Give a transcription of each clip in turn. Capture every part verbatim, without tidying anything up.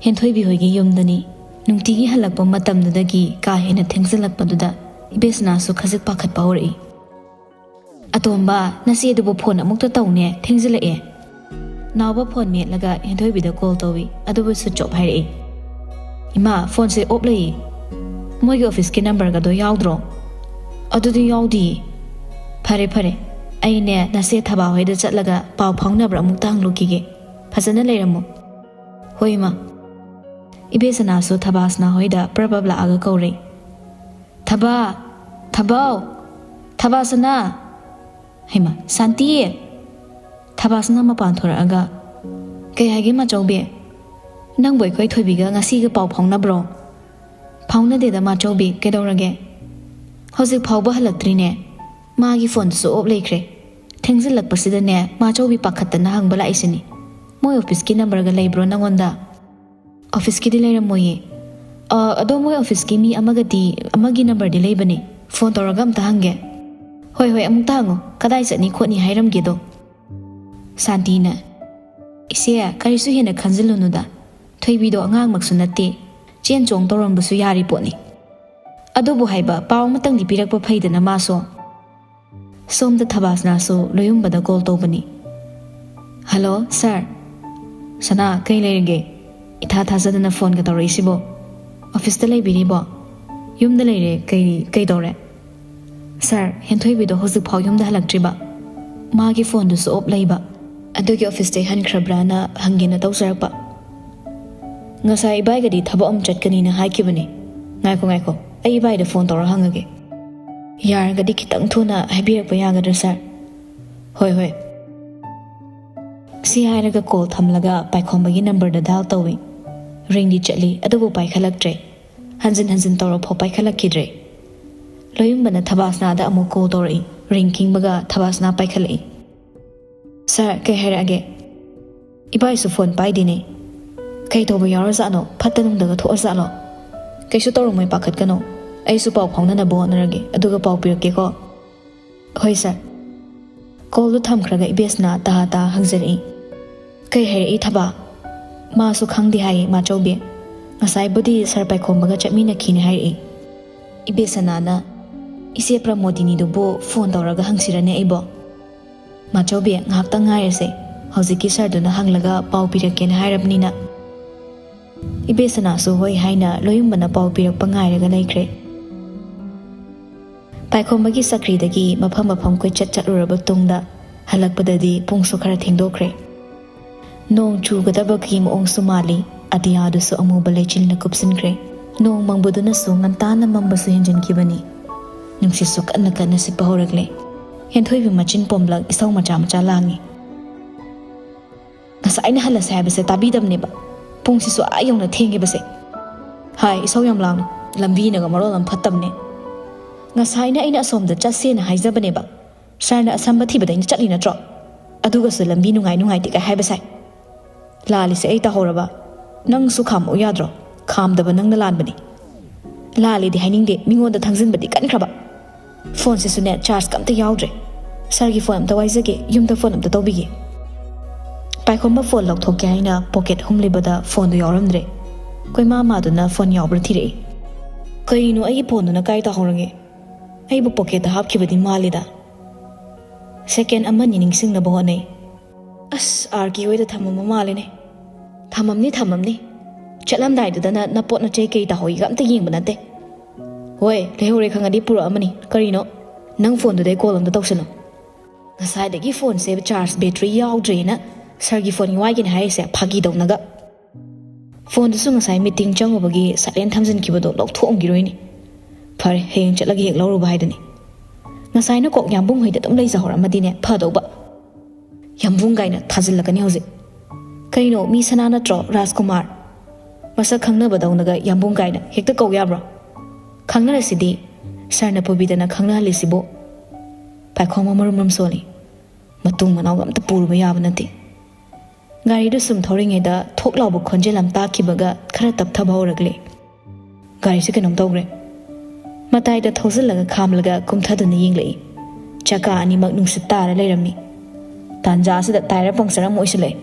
ꯍꯦꯟꯊꯣꯏꯕꯤ ꯍꯣꯏꯒꯤ ꯌꯨꯝꯗꯅꯤ꯫ ꯅꯨꯡꯇꯤꯒꯤ ꯍꯜꯂꯛꯄ ꯃꯇꯝꯗꯨꯗꯒꯤ ꯀꯥ ꯍꯦꯟꯅ ꯊꯦꯡꯖꯤꯜꯂꯛꯄꯗꯨꯗ ꯏꯕꯦꯁꯅꯥꯁꯨ ꯈꯖꯤꯛ ꯄꯥꯈꯠꯄ ꯍꯧꯔꯛꯏ꯫ "ꯑꯇꯣꯝꯕ, ꯅꯆꯦꯗꯨꯕꯨ ꯐꯣꯟ ꯑꯃꯨꯛꯇ ꯇꯧꯅꯦ, ꯊꯦꯡꯖꯤꯜꯂꯛꯑꯦ꯫" ꯅꯥꯎꯕ ꯐꯣꯟ ꯃꯦꯠꯂꯒ ꯍꯦꯟꯊꯣꯏꯕꯤꯗ ꯀꯣꯜ ꯇꯧꯏ, ꯑꯗꯨꯕꯨ ꯁ꯭ꯋꯤꯆ ꯑꯣꯐ ꯍꯥꯏꯔꯛꯏ꯫ "ꯏꯃꯥ, ꯐꯣꯟꯁꯦ ꯑꯣꯐ ꯂꯩꯌꯦ꯫ ꯃꯣꯏꯒꯤ ꯑꯣꯐꯤꯁꯀꯤ ꯅꯝꯕꯔꯒꯗꯣ ꯌꯥꯎꯗ꯭ꯔꯣ?" "ꯑꯗꯨꯗꯤ ꯌꯥꯎꯗꯤꯌꯦ꯫" "ꯐꯔꯦ ꯐꯔꯦ, ꯑꯩꯅꯦ ꯅꯆꯦ ꯊꯕꯥ ꯍꯣꯏꯗ ꯆꯠꯂꯒ ꯄꯥꯎ ꯐꯥꯎꯅꯕ꯭ꯔꯥ ꯑꯃꯨꯛꯇ ꯍꯪꯂꯨꯈꯤꯒꯦ꯫ ꯐꯖꯅ ꯂꯩꯔꯝꯃꯣ꯫" "ꯍꯣꯏ ꯏꯃꯥ꯫" ꯏꯕꯦꯁꯅꯥꯁꯨ ꯊꯕꯥꯁꯅꯥ ꯍꯣꯏꯗ ꯄ꯭ꯔꯞ ꯄ꯭ꯔꯞ ꯂꯥꯛꯑꯒ ꯀꯧꯔꯦ꯫ "ꯊꯕꯥ! ꯊꯕꯥꯎ! ꯊꯕꯥꯁꯅꯥ!" "ꯍꯩꯃꯥ, ꯁꯥꯟꯇꯤ!" ꯊꯕꯥꯁꯅꯥ ꯃꯄꯥꯟ ꯊꯣꯔꯛꯑꯒ, "ꯀꯩ ꯍꯥꯏꯒꯦ ꯃꯥꯆꯧꯕꯤ? ꯅꯪꯕꯨ ꯑꯩꯈꯣꯏ ꯊꯣꯏꯕꯤꯒ ꯉꯁꯤꯒ ꯄꯥꯎ ꯐꯥꯎꯅꯕ꯭ꯔꯣ?" "ꯐꯥꯎꯅꯗꯦꯗ ꯃꯥꯆꯧꯕꯤ, ꯀꯩꯗꯧꯔꯒꯦ?" "ꯍꯧꯖꯤꯛ ꯐꯥꯎꯕ ꯍꯜꯂꯛꯇ꯭ꯔꯤꯅꯦ꯫ ꯃꯥꯒꯤ ꯐꯣꯟꯗꯨꯁꯨ ꯑꯣꯐ ꯂꯩꯈ꯭ꯔꯦ꯫ ꯊꯦꯡꯖꯤꯜꯂꯛꯄꯁꯤꯗꯅꯦ ꯃꯥꯆꯧꯕꯤ ꯄꯥꯈꯠꯇꯅ ꯍꯪꯕ ꯂꯥꯛꯏꯁꯤꯅꯤ꯫ ꯃꯣꯏ ꯑꯣꯐꯤꯁꯀꯤ ꯅꯝꯕꯔꯒ ꯂꯩꯕ꯭ꯔꯣ ꯅꯪꯉꯣꯟꯗ?" "ꯑꯣꯐꯤꯁꯀꯤꯗꯤ ꯂꯩꯔꯝꯃꯣꯏꯌꯦ꯫ ꯑ, ꯑꯗꯣ ꯃꯣꯏ ꯑꯣꯐꯤꯁꯀꯤ ꯃꯤ ꯑꯃꯒꯗꯤ, ꯑꯃꯒꯤ ꯅꯝꯕꯔꯗꯤ ꯂꯩꯕꯅꯦ꯫ ꯐꯣꯟ ꯇꯧꯔꯒ ꯑꯝꯇ ꯍꯪꯒꯦ꯫" "ꯍꯣꯏ, ꯍꯣꯏ, ꯑꯃꯨꯛꯇ ꯍꯪꯉꯣ꯫ ꯀꯗꯥꯏ ꯆꯠꯅꯤ ꯈꯣꯠꯅꯤ ꯍꯥꯏꯔꯝꯒꯦꯗꯣ꯫" ꯁꯥꯟꯇꯤꯅ, "ꯏꯆꯦ, ꯀꯔꯤꯁꯨ ꯍꯦꯟꯅ ꯈꯟꯖꯤꯜꯂꯨꯅꯨꯗ꯫ ꯊꯣꯏꯕꯤꯗꯣ ꯑꯉꯥꯡꯃꯛꯁꯨ ꯅꯠꯇꯦ꯫ ꯆꯦꯟ ꯆꯣꯡ ꯇꯧꯔꯝꯕꯁꯨ ꯌꯥꯔꯤ ꯄꯣꯠꯅꯤ꯫ ꯑꯗꯨꯕꯨ ꯍꯥꯏꯕ, ꯄꯥꯎ ꯑꯃꯇꯪꯗꯤ ꯄꯤꯔꯛꯄ ꯐꯩꯗꯅ ꯃꯥꯁꯨ꯫" ꯁꯣꯝꯗ ꯊꯕꯥꯁꯅꯥꯁꯨ ꯂꯣꯌꯨꯝꯕꯗ ꯀꯣꯜ ꯇꯧꯕꯅꯤ꯫ "ꯍꯜꯂꯣ, ꯁꯥꯔ꯫" "ꯁꯅꯥ, ꯀꯩ ꯂꯩꯔꯒꯦ? ꯏꯊꯥ ꯊꯥꯖꯗꯅ ꯐꯣꯟꯒ ꯇꯧꯔꯛꯏꯁꯤꯕꯣ? ꯑꯣꯐꯤꯁꯇ ꯂꯩꯕꯤꯔꯤꯕꯣ?" "ꯌꯨꯝꯗ ꯂꯩꯔꯦ꯫ ꯀꯩ, ꯀꯩ ꯇꯧꯔꯦ?" "ꯁꯥꯔ, ꯍꯦꯟꯊꯣꯏꯕꯤꯗꯣ ꯍꯧꯖꯤꯛꯐꯥꯎ ꯌꯨꯝꯗ ꯍꯜꯂꯛꯇ꯭ꯔꯤꯕ꯫ ꯃꯥꯒꯤ ꯐꯣꯟꯗꯨꯁꯨ ꯑꯣꯐ ꯂꯩꯕ꯫ ꯑꯗꯨꯒꯤ ꯑꯣꯐꯤꯁꯇꯩ ꯍꯟꯈ꯭ꯔꯕ꯭ꯔꯥꯅ ꯍꯪꯒꯦꯅ ꯇꯧꯖꯔꯛꯄ꯫ ꯉꯁꯥꯏ ꯏꯕꯥꯏꯒꯗꯤ ꯊꯕꯛ ꯑꯃ ꯆꯠꯀꯅꯤꯅ ꯍꯥꯏꯈꯤꯕꯅꯦ꯫ ꯉꯥꯏꯈꯣ, ꯉꯥꯏꯈꯣ, ꯑꯩ ꯏꯕꯥꯏꯗ ꯐꯣꯟ ꯇꯧꯔ ꯍꯪꯉꯒꯦ꯫ ꯌꯥꯔꯒꯗꯤ ꯈꯤꯇꯪ ꯊꯨꯅ ꯍꯥꯏꯕꯤꯔꯛꯄ ꯌꯥꯒꯗ꯭ꯔꯥ, ꯁꯥꯔ?" "ꯍꯣꯏ, ꯍꯣꯏ꯫" ꯁꯤ ꯍꯥꯏꯔꯒ ꯀꯣꯜ ꯊꯝꯂꯒ ꯄꯥꯏꯈꯣꯝꯕꯒꯤ ꯅꯝꯕꯔꯗ ꯗꯥꯏꯜ ꯇꯧꯏ꯫ ꯔꯤꯡꯗꯤ ꯆꯠꯂꯤ, ꯑꯗꯨꯕꯨ ꯄꯥꯏꯈꯠꯂꯛꯇ꯭ꯔꯦ꯫ ꯍꯟꯖꯤꯟ ꯍꯟꯖꯤꯟ ꯇꯧꯔꯐꯥꯎ ꯄꯥꯏꯈꯠꯂꯛꯈꯤꯗ꯭ꯔꯦ꯫ ꯂꯣꯌꯨꯝꯕꯅ ꯊꯕꯥꯁꯅꯥꯗ ꯑꯃꯨꯛ ꯀꯣꯜ ꯇꯧꯔꯛꯏ꯫ ꯔꯤꯡ ꯈꯤꯡꯕꯒ ꯊꯕꯥꯁꯅꯥ ꯄꯥꯏꯈꯠꯂꯛꯏ꯫ "ꯁꯥꯔ, ꯀꯩ ꯍꯥꯏꯔꯛꯑꯒꯦ? ꯏꯕꯥꯏꯁꯨ ꯐꯣꯟ ꯄꯥꯏꯗꯦꯅꯦ꯫ ꯀꯩ ꯇꯧꯕ ꯌꯥꯎꯔꯖꯥꯠꯅꯣ? ꯐꯠꯇ ꯅꯨꯡꯗꯒ ꯊꯣꯛꯑꯖꯥꯠꯂꯣ?" "ꯀꯩꯁꯨ ꯇꯧꯔꯝꯃꯣꯏ, ꯄꯥꯈꯠꯀꯅꯣ꯫ ꯑꯩꯁꯨ ꯄꯥꯎ ꯐꯥꯎꯅꯅꯕ ꯍꯣꯠꯅꯔꯒꯦ, ꯑꯗꯨꯒ ꯄꯥꯎ ꯄꯤꯔꯛꯀꯦꯀꯣ꯫" "ꯍꯣꯏ, ꯁꯥꯔ꯫" ꯀꯣꯜꯗꯨ ꯊꯝꯈ꯭ꯔꯒ ꯏꯕꯦꯁꯅꯥ ꯇꯍꯥ ꯇꯍꯥ ꯍꯪꯖꯔꯛꯏ꯫ "ꯀꯩ ꯍꯥꯏꯔꯛꯏ ꯊꯕꯥ?" ꯃꯥꯁꯨ ꯈꯪꯗꯦ ꯍꯥꯏꯌꯦ ꯃꯥꯆꯧꯕꯤ꯫ ꯉꯁꯥꯏꯕꯨꯗꯤ ꯁꯥꯔ ꯄꯥꯏꯈꯣꯝꯕꯒ ꯆꯠꯃꯤꯟꯅꯈꯤꯅꯦ ꯍꯥꯏꯔꯛꯏ꯫ ꯏꯕꯦꯁꯅꯥꯅ, "ꯏꯆꯦ ꯄ꯭ꯔꯃꯣꯗꯤꯅꯤꯗꯨꯕꯨ ꯐꯣꯟ ꯇꯧꯔꯒ ꯍꯪꯁꯤꯔꯅꯦ ꯑꯩꯕꯣ?" "ꯃꯥꯆꯧꯕꯤ, ꯉꯥꯏꯍꯥꯛꯇꯪ ꯉꯥꯏꯔꯁꯦ꯫ ꯍꯧꯖꯤꯛꯀꯤ ꯁꯥꯔꯗꯨꯅ ꯍꯪꯂꯒ ꯄꯥꯎ ꯄꯤꯔꯛꯀꯦꯅ ꯍꯥꯏꯔꯕꯅꯤꯅ꯫" ꯏꯕꯦꯁꯅꯥꯁꯨ ꯍꯣꯏ ꯍꯥꯏꯅ ꯂꯣꯌꯨꯝꯕꯅ ꯄꯥꯎ ꯄꯤꯔꯛꯄ ꯉꯥꯏꯔꯒ ꯂꯩꯈ꯭ꯔꯦ꯫ ꯄꯥꯏꯈꯣꯝꯕꯒꯤ ꯆꯀ꯭ꯔꯤꯗꯒꯤ ꯃꯐꯝ ꯃꯐꯝ ꯀꯣꯏꯆꯠ ꯆꯠꯂꯨꯔꯕ ꯇꯨꯡꯗ ꯍꯜꯂꯛꯄꯗꯗꯤ ꯄꯨꯡꯁꯨ ꯈꯔ ꯊꯦꯡꯗꯣꯛꯈ꯭ꯔꯦ꯫ ꯅꯣꯡ ꯆꯨꯒꯗꯕꯒꯤ ꯃꯑꯣꯡꯁꯨ ꯃꯥꯜꯂꯤ꯫ ꯑꯇꯤꯌꯥꯗꯨꯁꯨ ꯑꯃꯨꯕ ꯂꯩꯆꯤꯜꯅ ꯀꯨꯞꯁꯤꯟꯈ꯭ꯔꯦ꯫ ꯅꯣꯡ ꯃꯪꯕꯗꯨꯅꯁꯨ ꯉꯟꯇꯥꯅ ꯃꯝꯕꯁꯨ ꯍꯦꯟꯖꯤꯟꯈꯤꯕꯅꯤ꯫ ꯅꯨꯡꯁꯤꯠꯁꯨ ꯀꯟꯅ ꯀꯟꯅ ꯁꯤꯠꯄ ꯍꯧꯔꯛꯂꯦ꯫ ꯍꯦꯟꯊꯣꯏꯕꯤ ꯃꯆꯤꯟ ꯄꯣꯝꯂꯛ ꯏꯁꯧ ꯃꯆꯥ ꯃꯆꯥ ꯂꯥꯡꯉꯤ꯫ "ꯉꯁꯥꯏꯅ ꯍꯜꯂꯁꯦ ꯍꯥꯏꯕꯁꯦ ꯇꯥꯕꯤꯗꯕꯅꯦꯕ꯫ ꯄꯨꯡꯁꯤꯁꯨ ꯑꯥ ꯌꯧꯅ ꯊꯦꯡꯉꯤꯕꯁꯦ꯫ ꯍꯥꯏ, ꯏꯁꯧ ꯌꯥꯝ ꯂꯥꯡꯅꯨ꯫ ꯂꯝꯕꯤꯅꯒ ꯃꯔꯣꯜ ꯑꯃ ꯐꯠꯇꯕꯅꯦ꯫ ꯉꯁꯥꯏꯅ ꯑꯩꯅ ꯑꯁꯣꯝꯗ ꯆꯠꯁꯦꯅ ꯍꯥꯏꯖꯕꯅꯦꯕ꯫ ꯁꯥꯔꯅ ꯑꯁꯝꯕ ꯊꯤꯕꯗ ꯑꯩꯅ ꯆꯠꯂꯤ ꯅꯠꯇ꯭ꯔꯣ? ꯑꯗꯨꯒꯁꯨ ꯂꯝꯕꯤ ꯅꯨꯡꯉꯥꯏ ꯅꯨꯡꯉꯥꯏꯇꯦ ꯀꯥꯏ ꯍꯥꯏꯕ ꯁꯥꯏ꯫ ꯂꯥꯜꯂꯤꯁꯦ ꯑꯩ ꯇꯥꯍꯧꯔꯕ? ꯅꯪꯁꯨ ꯈꯥꯝꯃꯛꯎ ꯌꯥꯗ꯭ꯔꯣ? ꯈꯥꯝꯗꯕ ꯅꯪꯅ ꯂꯥꯟꯕꯅꯤ꯫" "ꯂꯥꯜꯂꯦꯗꯤ ꯍꯥꯏꯅꯤꯡꯗꯦ, ꯃꯤꯉꯣꯟꯗ ꯊꯥꯡꯖꯤꯟꯕꯗꯤ ꯀꯟꯈ꯭ꯔꯕ꯫ ꯐꯣꯟꯁꯤꯁꯨꯅꯦ, ꯆꯥꯔꯖꯀ ꯑꯝꯇ ꯌꯥꯎꯗ꯭ꯔꯦ꯫ ꯁꯥꯔꯒꯤ ꯐꯣꯟ ꯑꯝꯇ ꯋꯥꯏꯖꯒꯦ, ꯌꯨꯝꯗ ꯐꯣꯟ ꯑꯝꯇ ꯇꯧꯕꯤꯒꯦ꯫" ꯄꯥꯏꯈꯣꯝꯕ ꯐꯣꯟ ꯂꯧꯊꯣꯛꯀꯦ ꯍꯥꯏꯅ ꯄꯣꯀꯦꯠ ꯍꯨꯝꯂꯤꯕꯗ ꯐꯣꯟꯗꯨ ꯌꯥꯎꯔꯝꯗ꯭ꯔꯦ꯫ ꯀꯣꯏꯃꯥ ꯃꯥꯗꯨꯅ ꯐꯣꯟ ꯌꯥꯎꯕ꯭ꯔꯥ ꯊꯤꯔꯛꯏ꯫ "ꯀꯩꯅꯣ, ꯑꯩꯒꯤ ꯐꯣꯟꯗꯨꯅ ꯀꯥꯏ ꯇꯥꯍꯧꯔꯒꯦ? ꯑꯩꯕꯨ ꯄꯣꯀꯦꯠꯇ ꯍꯥꯞꯈꯤꯕꯗꯤ ꯃꯥꯜꯂꯤꯗ꯫" ꯁꯦꯀꯦꯟ ꯑꯃꯅꯤ ꯅꯤꯡꯁꯤꯡꯅꯕ ꯍꯣꯠꯅꯩ꯫ "ꯑꯁ, ꯑꯥꯔ ꯀꯦ ꯍꯣꯏꯗ ꯊꯝꯃꯝꯕ ꯃꯥꯜꯂꯦꯅꯦ꯫" "ꯊꯝꯃꯝꯅꯤ, ꯊꯝꯃꯝꯅꯤ꯫ ꯆꯠꯂꯝꯗꯥꯏꯗꯨꯗꯅ ꯅꯄꯣꯠ ꯅꯆꯩ ꯀꯩ ꯇꯥꯍꯧꯏꯒ ꯑꯝꯇ ꯌꯦꯡꯕ ꯅꯠꯇꯦ꯫ ꯍꯣꯏ, ꯂꯩꯍꯧꯔꯦ ꯈꯪꯉꯗꯤ ꯄꯨꯔꯛꯑꯃꯅꯤ꯫ ꯀꯔꯤꯅꯣ? ꯅꯪ ꯐꯣꯟꯗꯨꯗꯩ ꯀꯣꯜ ꯑꯝꯇ ꯇꯧꯁꯜꯂꯣ꯫" ꯉꯁꯥꯏꯗꯒꯤ ꯐꯣꯟꯁꯦ ꯆꯥꯔꯖ ꯕꯦꯇ꯭ꯔꯤ ꯌꯥꯎꯗ꯭ꯔꯦꯅ ꯁꯥꯔꯒꯤ ꯐꯣꯟ ꯋꯥꯏꯒꯦꯅ ꯍꯥꯏꯔꯤꯁꯦ ꯐꯥꯒꯤ ꯇꯧꯅꯒ꯫ ꯐꯣꯟꯗꯨꯁꯨ ꯉꯁꯥꯏ ꯃꯤꯇꯤꯡ ꯆꯪꯉꯨꯕꯒꯤ ꯁꯥꯏꯂꯦꯟ ꯊꯝꯖꯤꯟꯈꯤꯕꯗꯣ ꯂꯧꯊꯣꯛꯑꯝꯈꯤꯔꯣꯏꯅꯦ꯫ ꯐꯔꯦ, ꯍꯌꯦꯡ ꯆꯠꯂꯒ ꯍꯦꯛ ꯂꯧꯔꯨꯕ ꯍꯥꯏꯗꯨꯅꯤ꯫ ꯉꯁꯥꯏꯅ ꯀꯣꯛ ꯌꯥꯝꯕꯨꯡ ꯍꯣꯏꯗ ꯑꯗꯨꯝ ꯂꯩꯖꯍꯧꯔꯝꯃꯗꯤꯅꯦ ꯐꯗꯧꯕ꯫ ꯌꯥꯝꯕꯨꯡ ꯀꯥꯏꯅ ꯊꯥꯖꯤꯜꯂꯛꯀꯅꯤ ꯍꯧꯖꯤꯛ꯫ ꯀꯩꯅꯣ, ꯃꯤ ꯁꯅꯥ ꯅꯠꯇ꯭ꯔꯣ, ꯔꯥꯖꯀꯨꯃꯥꯔ? ꯃꯁꯛ ꯈꯪꯅꯕꯗꯧꯅꯒ ꯌꯥꯝꯕꯨꯡ ꯀꯥꯏꯅ ꯍꯦꯛꯇ ꯀꯧ ꯌꯥꯕ꯭ꯔꯣ? ꯈꯪꯅꯔꯁꯤꯗꯤ, ꯁꯥꯔꯅ ꯄꯨꯕꯤꯗꯅ ꯈꯪꯅꯍꯜꯂꯤꯁꯤꯕꯨ꯫ ꯄꯥꯏꯈꯣꯝꯕ ꯃꯔꯨꯝ ꯃꯔꯨꯝ ꯁꯣꯜꯂꯤ꯫ ꯃꯇꯨꯡ ꯃꯅꯥꯎꯒ ꯑꯝꯇ ꯄꯨꯔꯨꯕ ꯌꯥꯕ ꯅꯠꯇꯦ꯫ ꯒꯥꯔꯤꯗꯨ ꯁꯨꯝ ꯊꯧꯔꯤꯉꯩꯗ ꯊꯣꯛ ꯂꯥꯎꯕ ꯈꯣꯟꯖꯦꯜ ꯑꯃ ꯇꯥꯈꯤꯕꯒ ꯈꯔ ꯇꯞꯊꯕ ꯍꯧꯔꯛꯂꯦ꯫ ꯒꯥꯔꯤꯁꯦ ꯀꯩꯅꯣꯝ ꯇꯧꯈ꯭ꯔꯦ꯫ ꯃꯇꯥꯏꯗ ꯊꯧꯖꯤꯜꯂꯒ ꯈꯥꯝꯂꯒ ꯀꯨꯝꯊꯗꯨꯅ ꯌꯦꯡꯂꯛꯏ꯫ ꯆꯀꯥ ꯑꯅꯤꯃꯛ ꯅꯨꯡꯁꯤꯠ ꯇꯥꯔ ꯂꯩꯔꯝꯃꯤ꯫ ꯇꯥꯟꯖꯥ ꯑꯁꯤꯗ ꯇꯥꯏꯌꯔ ꯄꯪꯆꯔ ꯑꯃ ꯑꯣꯏꯁꯤꯜꯂꯛꯑꯦ꯫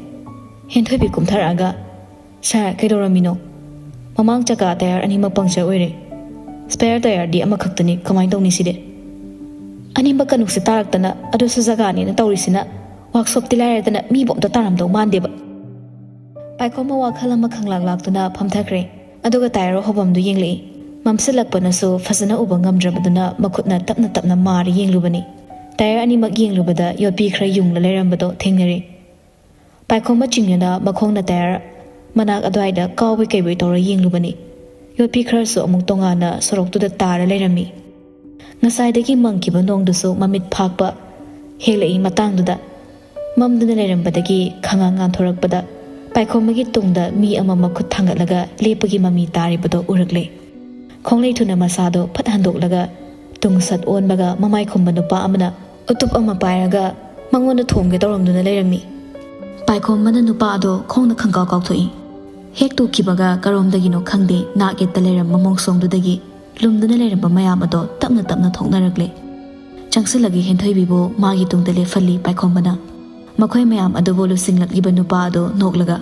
ꯍꯦꯟꯊꯣꯏꯕꯤ ꯀꯨꯝꯊꯔꯛꯑꯒ "ꯁꯥꯔ, ꯀꯩꯗꯧꯔꯝꯃꯤꯅꯣ? ꯃꯃꯥꯡ ꯆꯀꯥ ꯇꯌꯥꯔ ꯑꯅꯤꯃꯛ ꯄꯪꯆꯔ ꯑꯣꯏꯔꯦ꯫ ꯁ꯭ꯄꯦꯌꯔ ꯇꯌꯥꯔꯗꯤ ꯑꯃꯈꯛꯇꯅꯤ, ꯀꯃꯥꯏꯅ ꯇꯧꯅꯤ ꯁꯤꯗꯤ?" "ꯑꯅꯤꯃꯛ ꯀꯅꯨꯛꯁꯦ ꯇꯥꯔꯛꯇꯅ, ꯑꯗꯨꯁꯨ ꯖꯒꯥꯅꯤꯅ ꯇꯧꯔꯤꯁꯤꯅ꯫ ꯋꯥꯛꯁꯣꯞꯇꯤ ꯂꯥꯏꯔꯗꯅ ꯃꯤꯕꯨ ꯑꯝꯇ ꯇꯥꯔꯝꯗꯧ ꯃꯥꯟꯗꯦꯕ꯫" ꯄꯥꯏꯈꯣꯝꯕ ꯋꯥꯈꯜ ꯑꯃ ꯈꯪꯂꯥꯛ ꯂꯥꯛꯇꯨꯅ ꯐꯝꯊꯈ꯭ꯔꯦ꯫ ꯑꯗꯨꯒ ꯇꯌꯥꯔ ꯍꯣꯐꯝꯗꯨ ꯌꯦꯡꯂꯛꯏ꯫ ꯃꯝꯁꯤꯜꯂꯛꯄꯅꯁꯨ ꯐꯖꯅ ꯎꯕ ꯉꯝꯗ꯭ꯔꯕꯗꯨꯅ ꯃꯈꯨꯠꯅ ꯇꯞꯅ ꯇꯞꯅ ꯃꯥꯔ ꯌꯦꯡꯂꯨꯕꯅꯤ꯫ ꯇꯌꯥꯔ ꯑꯅꯤꯃꯛ ꯌꯦꯡꯂꯨꯕꯗ ꯌꯣꯠꯄꯤ ꯈꯔ ꯌꯨꯡꯂ ꯂꯩꯔꯝꯕꯗꯣ ꯊꯦꯡꯅꯔꯦ꯫ ꯄꯥꯏꯈꯣꯝꯕ ꯆꯤꯡꯅꯅ ꯃꯈꯣꯡꯅ ꯇꯌꯥꯔ ꯃꯅꯥꯛ ꯑꯗꯨꯋꯥꯏꯗ ꯀꯥꯎꯕꯣꯏ ꯀꯩꯕꯣꯏ ꯇꯧꯔ ꯌꯦꯡꯂꯨꯕꯅꯤ꯫ ꯌꯣꯠꯄꯤ ꯈꯔꯁꯨ ꯑꯃꯨꯛ ꯇꯣꯉꯥꯟꯅ ꯁꯣꯔꯣꯛꯇꯨꯗ ꯇꯥꯔ ꯂꯩꯔꯝꯃꯤ꯫ ꯉꯁꯥꯏꯗꯒꯤ ꯃꯪꯈꯤꯕ ꯅꯣꯡꯗꯨꯁꯨ ꯃꯃꯤꯠ ꯐꯥꯛꯄ ꯍꯦꯛꯂꯛꯏ ꯃꯇꯥꯡꯗꯨꯗ, ꯃꯝꯗꯨꯅ ꯂꯩꯔꯝꯕꯗꯒꯤ ꯈꯪꯉꯥꯡ ꯉꯥꯟꯊꯣꯔꯛꯄꯗ ꯄꯥꯏꯈꯣꯝꯕꯒꯤ ꯇꯨꯡꯗ ꯃꯤ ꯑꯃ ꯃꯈꯨꯠ ꯊꯥꯡꯒꯠꯂꯒ ꯂꯦꯞꯄꯒꯤ ꯃꯃꯤ ꯇꯥꯔꯤꯕꯗꯣ ꯎꯔꯛꯂꯦ꯫ ꯈꯣꯡꯂꯩ ꯊꯨꯅ ꯃꯁꯥꯗꯣ ꯐꯠ ꯍꯟꯗꯣꯛꯂꯒ ꯇꯨꯡ ꯁꯠ ꯑꯣꯟꯕꯒ ꯃꯃꯥꯏ ꯈꯨꯝꯕ ꯅꯨꯄꯥ ꯑꯃꯅ ꯎꯇꯨꯞ ꯑꯃ ꯄꯥꯏꯔꯒ ꯃꯉꯣꯟꯗ ꯊꯣꯝꯒꯦ ꯇꯧꯔꯝꯗꯨꯅ ꯂꯩꯔꯝꯃꯤ꯫ ꯄꯥꯏꯈꯣꯝꯕꯅ ꯅꯨꯄꯥ ꯑꯗꯣ ꯈꯣꯡꯅ ꯈꯪꯀꯥꯎ ꯀꯥꯎꯊꯣꯛꯏ꯫ ꯍꯦꯛ ꯇꯣꯛꯈꯤꯕꯒ ꯀꯔꯣꯝꯗꯒꯤꯅꯣ ꯈꯪꯗꯦ ꯅꯥꯛ ꯌꯦꯠꯇ ꯂꯩꯔꯝꯕ ꯃꯣꯡꯁꯣꯡꯗꯨꯗꯒꯤ ꯂꯨꯝꯗꯨꯅ ꯂꯩꯔꯝꯕ ꯃꯌꯥꯝ ꯑꯗꯣ ꯇꯞꯅ ꯇꯞꯅ ꯊꯣꯛꯅꯔꯛꯂꯦ꯫ ꯆꯪꯁꯤꯜꯂꯒ ꯍꯦꯟꯊꯣꯏꯕꯤꯕꯨ ꯃꯥꯒꯤ ꯇꯨꯡꯗ ꯂꯦꯞꯍꯜꯂꯤ ꯄꯥꯏꯈꯣꯝꯕꯅ꯫ ꯃꯈꯣꯏ ꯃꯌꯥꯝ ꯑꯗꯨꯕꯨ ꯂꯨꯁꯤꯡꯂꯛꯂꯤꯕ ꯅꯨꯄꯥ ꯑꯗꯨ ꯅꯣꯛꯂꯒ,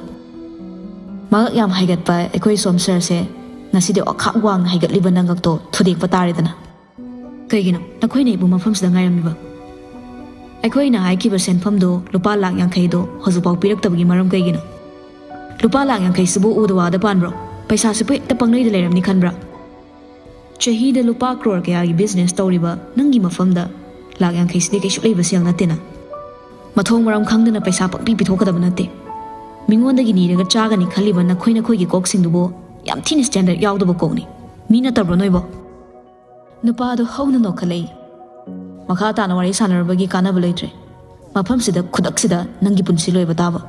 "ꯃꯉꯛ ꯌꯥꯝ ꯍꯥꯏꯒꯠꯄ ꯑꯩꯈꯣꯏ ꯁꯣꯝ ꯁꯥꯔꯁꯦ, ꯉꯁꯤꯗꯤ ꯋꯥꯈꯥꯛ ꯋꯥꯡꯅ ꯍꯥꯏꯒꯠꯂꯤꯕ ꯅꯉꯛꯇꯣ ꯊꯨꯗꯦꯛꯄ ꯇꯥꯔꯦꯗꯅ꯫ ꯀꯩꯒꯤꯅꯣ ꯅꯈꯣꯏꯅ ꯑꯩꯕꯨ ꯃꯐꯝꯁꯤꯗ ꯉꯥꯏꯔꯝꯃꯤꯕ? ꯑꯩꯈꯣꯏꯅ ꯍꯥꯏꯈꯤꯕ ꯁꯦꯟꯐꯝꯗꯣ, ꯂꯨꯄꯥ ꯂꯥꯛ ꯌꯥꯡꯈꯩꯗꯣ, ꯍꯧꯖꯤꯛꯐꯥꯎ ꯄꯤꯔꯛꯇꯕꯒꯤ ꯃꯔꯝ ꯀꯩꯒꯤꯅꯣ? ꯂꯨꯄꯥ ꯂꯥꯛ ꯌꯥꯡꯈꯩꯁꯤꯕꯨ ꯎꯗ ꯋꯥꯗ ꯄꯥꯟꯕ꯭ꯔꯣ? ꯄꯩꯁꯥꯁꯤꯕꯨ ꯍꯦꯛꯇ ꯄꯪꯂꯩꯗ ꯂꯩꯔꯝꯅꯤ ꯈꯟꯕ꯭ꯔꯥ? ꯆꯍꯤꯗ ꯂꯨꯄꯥ ꯀ꯭ꯔꯣꯔ ꯀꯌꯥꯒꯤ ꯕꯤꯖꯤꯅꯦꯁ ꯇꯧꯔꯤꯕ ꯅꯪꯒꯤ ꯃꯐꯝꯗ ꯂꯥꯛ ꯌꯥꯡꯈꯩꯁꯤꯗꯤ ꯀꯩꯁꯨ ꯂꯩꯕ ꯁꯦꯜ ꯅꯠꯇꯦꯅ꯫ ꯃꯊꯣꯡ ꯃꯔꯝ ꯈꯪꯗꯅ ꯄꯩꯁꯥ ꯄꯪꯄꯤ ꯄꯤꯊꯣꯛꯀꯗꯕ ꯅꯠꯇꯦ꯫ ꯃꯤꯉꯣꯟꯗꯒꯤ ꯅꯤꯔꯒ ꯆꯥꯒꯅꯤ ꯈꯜꯂꯤꯕ ꯅꯈꯣꯏ ꯅꯈꯣꯏꯒꯤ ꯀꯣꯛꯁꯤꯡꯗꯨꯕꯨ ꯌꯥꯝ ꯊꯤꯅ ꯁ꯭ꯇꯦꯟꯗꯔꯗ ꯌꯥꯎꯗꯕ ꯀꯣꯛꯅꯤ꯫ ꯃꯤ ꯅꯠꯇꯕ꯭ꯔꯣ ꯅꯣꯏꯕꯣ?" ꯅꯨꯄꯥꯗꯣ ꯍꯧꯅ ꯅꯣꯛꯈꯠꯂꯛꯏ꯫ "ꯃꯈꯥ ꯇꯥꯅ ꯋꯥꯔꯤ ꯁꯥꯟꯅꯔꯨꯕꯒꯤ ꯀꯥꯟꯅꯕ ꯂꯩꯇ꯭ꯔꯦ꯫ ꯃꯐꯝꯁꯤꯗ ꯈꯨꯗꯛꯁꯤꯗ ꯅꯪꯒꯤ ꯄꯨꯟꯁꯤ ꯂꯣꯏꯕ ꯇꯥꯕ꯫"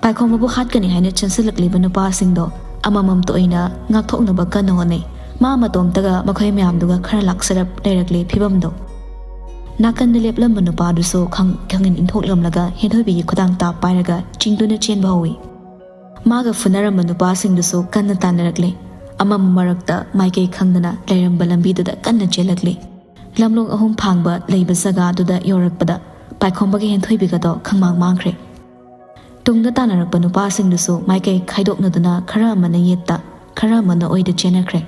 ꯄꯥꯏꯈꯣꯝꯕꯕꯨ ꯍꯥꯠꯀꯅꯤ ꯍꯥꯏꯅ ꯆꯦꯟꯁꯤꯜꯂꯛꯂꯤꯕ ꯅꯨꯄꯥꯁꯤꯡꯗꯣ ꯑꯃꯃꯝꯇ ꯑꯣꯏꯅ ꯉꯥꯛꯊꯣꯛꯅꯕ ꯀꯟꯅ ꯍꯣꯠꯅꯩ꯫ ꯃꯥ ꯃꯇꯣꯝꯇꯒ ꯃꯈꯣꯏ ꯃꯌꯥꯝꯗꯨꯒ ꯈꯔ ꯂꯥꯛꯆꯔꯞ ꯂꯩꯔꯛꯂꯦ ꯐꯤꯕꯝꯗꯣ꯫ ꯅꯥꯀꯟꯗ ꯂꯦꯞꯂꯝꯕ ꯅꯨꯄꯥꯗꯨꯁꯨ ꯈꯪ-, ꯈꯪꯅꯤꯡ ꯏꯟꯊꯣꯛꯂꯝꯂꯒ ꯍꯦꯟꯊꯣꯏꯕꯤꯒꯤ ꯈꯨꯗꯥꯡ ꯇꯥꯞ ꯄꯥꯏꯔꯒ ꯆꯤꯡꯗꯨꯅ ꯆꯦꯟꯕ ꯍꯧꯏ꯫ ꯃꯥꯒ ꯐꯨꯅꯔꯝꯕ ꯅꯨꯄꯥꯁꯤꯡꯗꯨꯁꯨ ꯀꯟꯅ ꯇꯥꯟꯅꯔꯛꯂꯦ꯫ ꯑꯃꯝꯕ ꯃꯔꯛꯇ ꯃꯥꯏꯀꯩ ꯈꯪꯗꯅ ꯂꯩꯔꯝꯕ ꯂꯝꯕꯤꯗꯨꯗ ꯀꯟꯅ ꯆꯦꯜꯂꯛꯂꯦ꯫ ꯂꯝꯂꯣꯡ ꯑꯍꯨꯝ ꯐꯥꯡꯕ ꯂꯩꯕ ꯖꯒꯥꯗꯨꯗ ꯌꯧꯔꯛꯄꯗ ꯄꯥꯏꯈꯣꯝꯕꯒ ꯍꯦꯟꯊꯣꯏꯕꯤꯒꯗꯣ ꯈꯪꯃꯥꯡ ꯃꯥꯡꯈ꯭ꯔꯦ꯫ ꯇꯨꯡꯗ ꯇꯥꯟꯅꯔꯛꯄ ꯅꯨꯄꯥꯁꯤꯡꯗꯨꯁꯨ ꯃꯥꯏꯀꯩ ꯈꯥꯏꯗꯣꯛꯅꯗꯨꯅ ꯈꯔ ꯑꯃꯅ ꯌꯦꯠꯇ, ꯈꯔ ꯑꯃꯅ ꯑꯣꯏꯗ ꯆꯦꯟꯅꯈ꯭ꯔꯦ꯫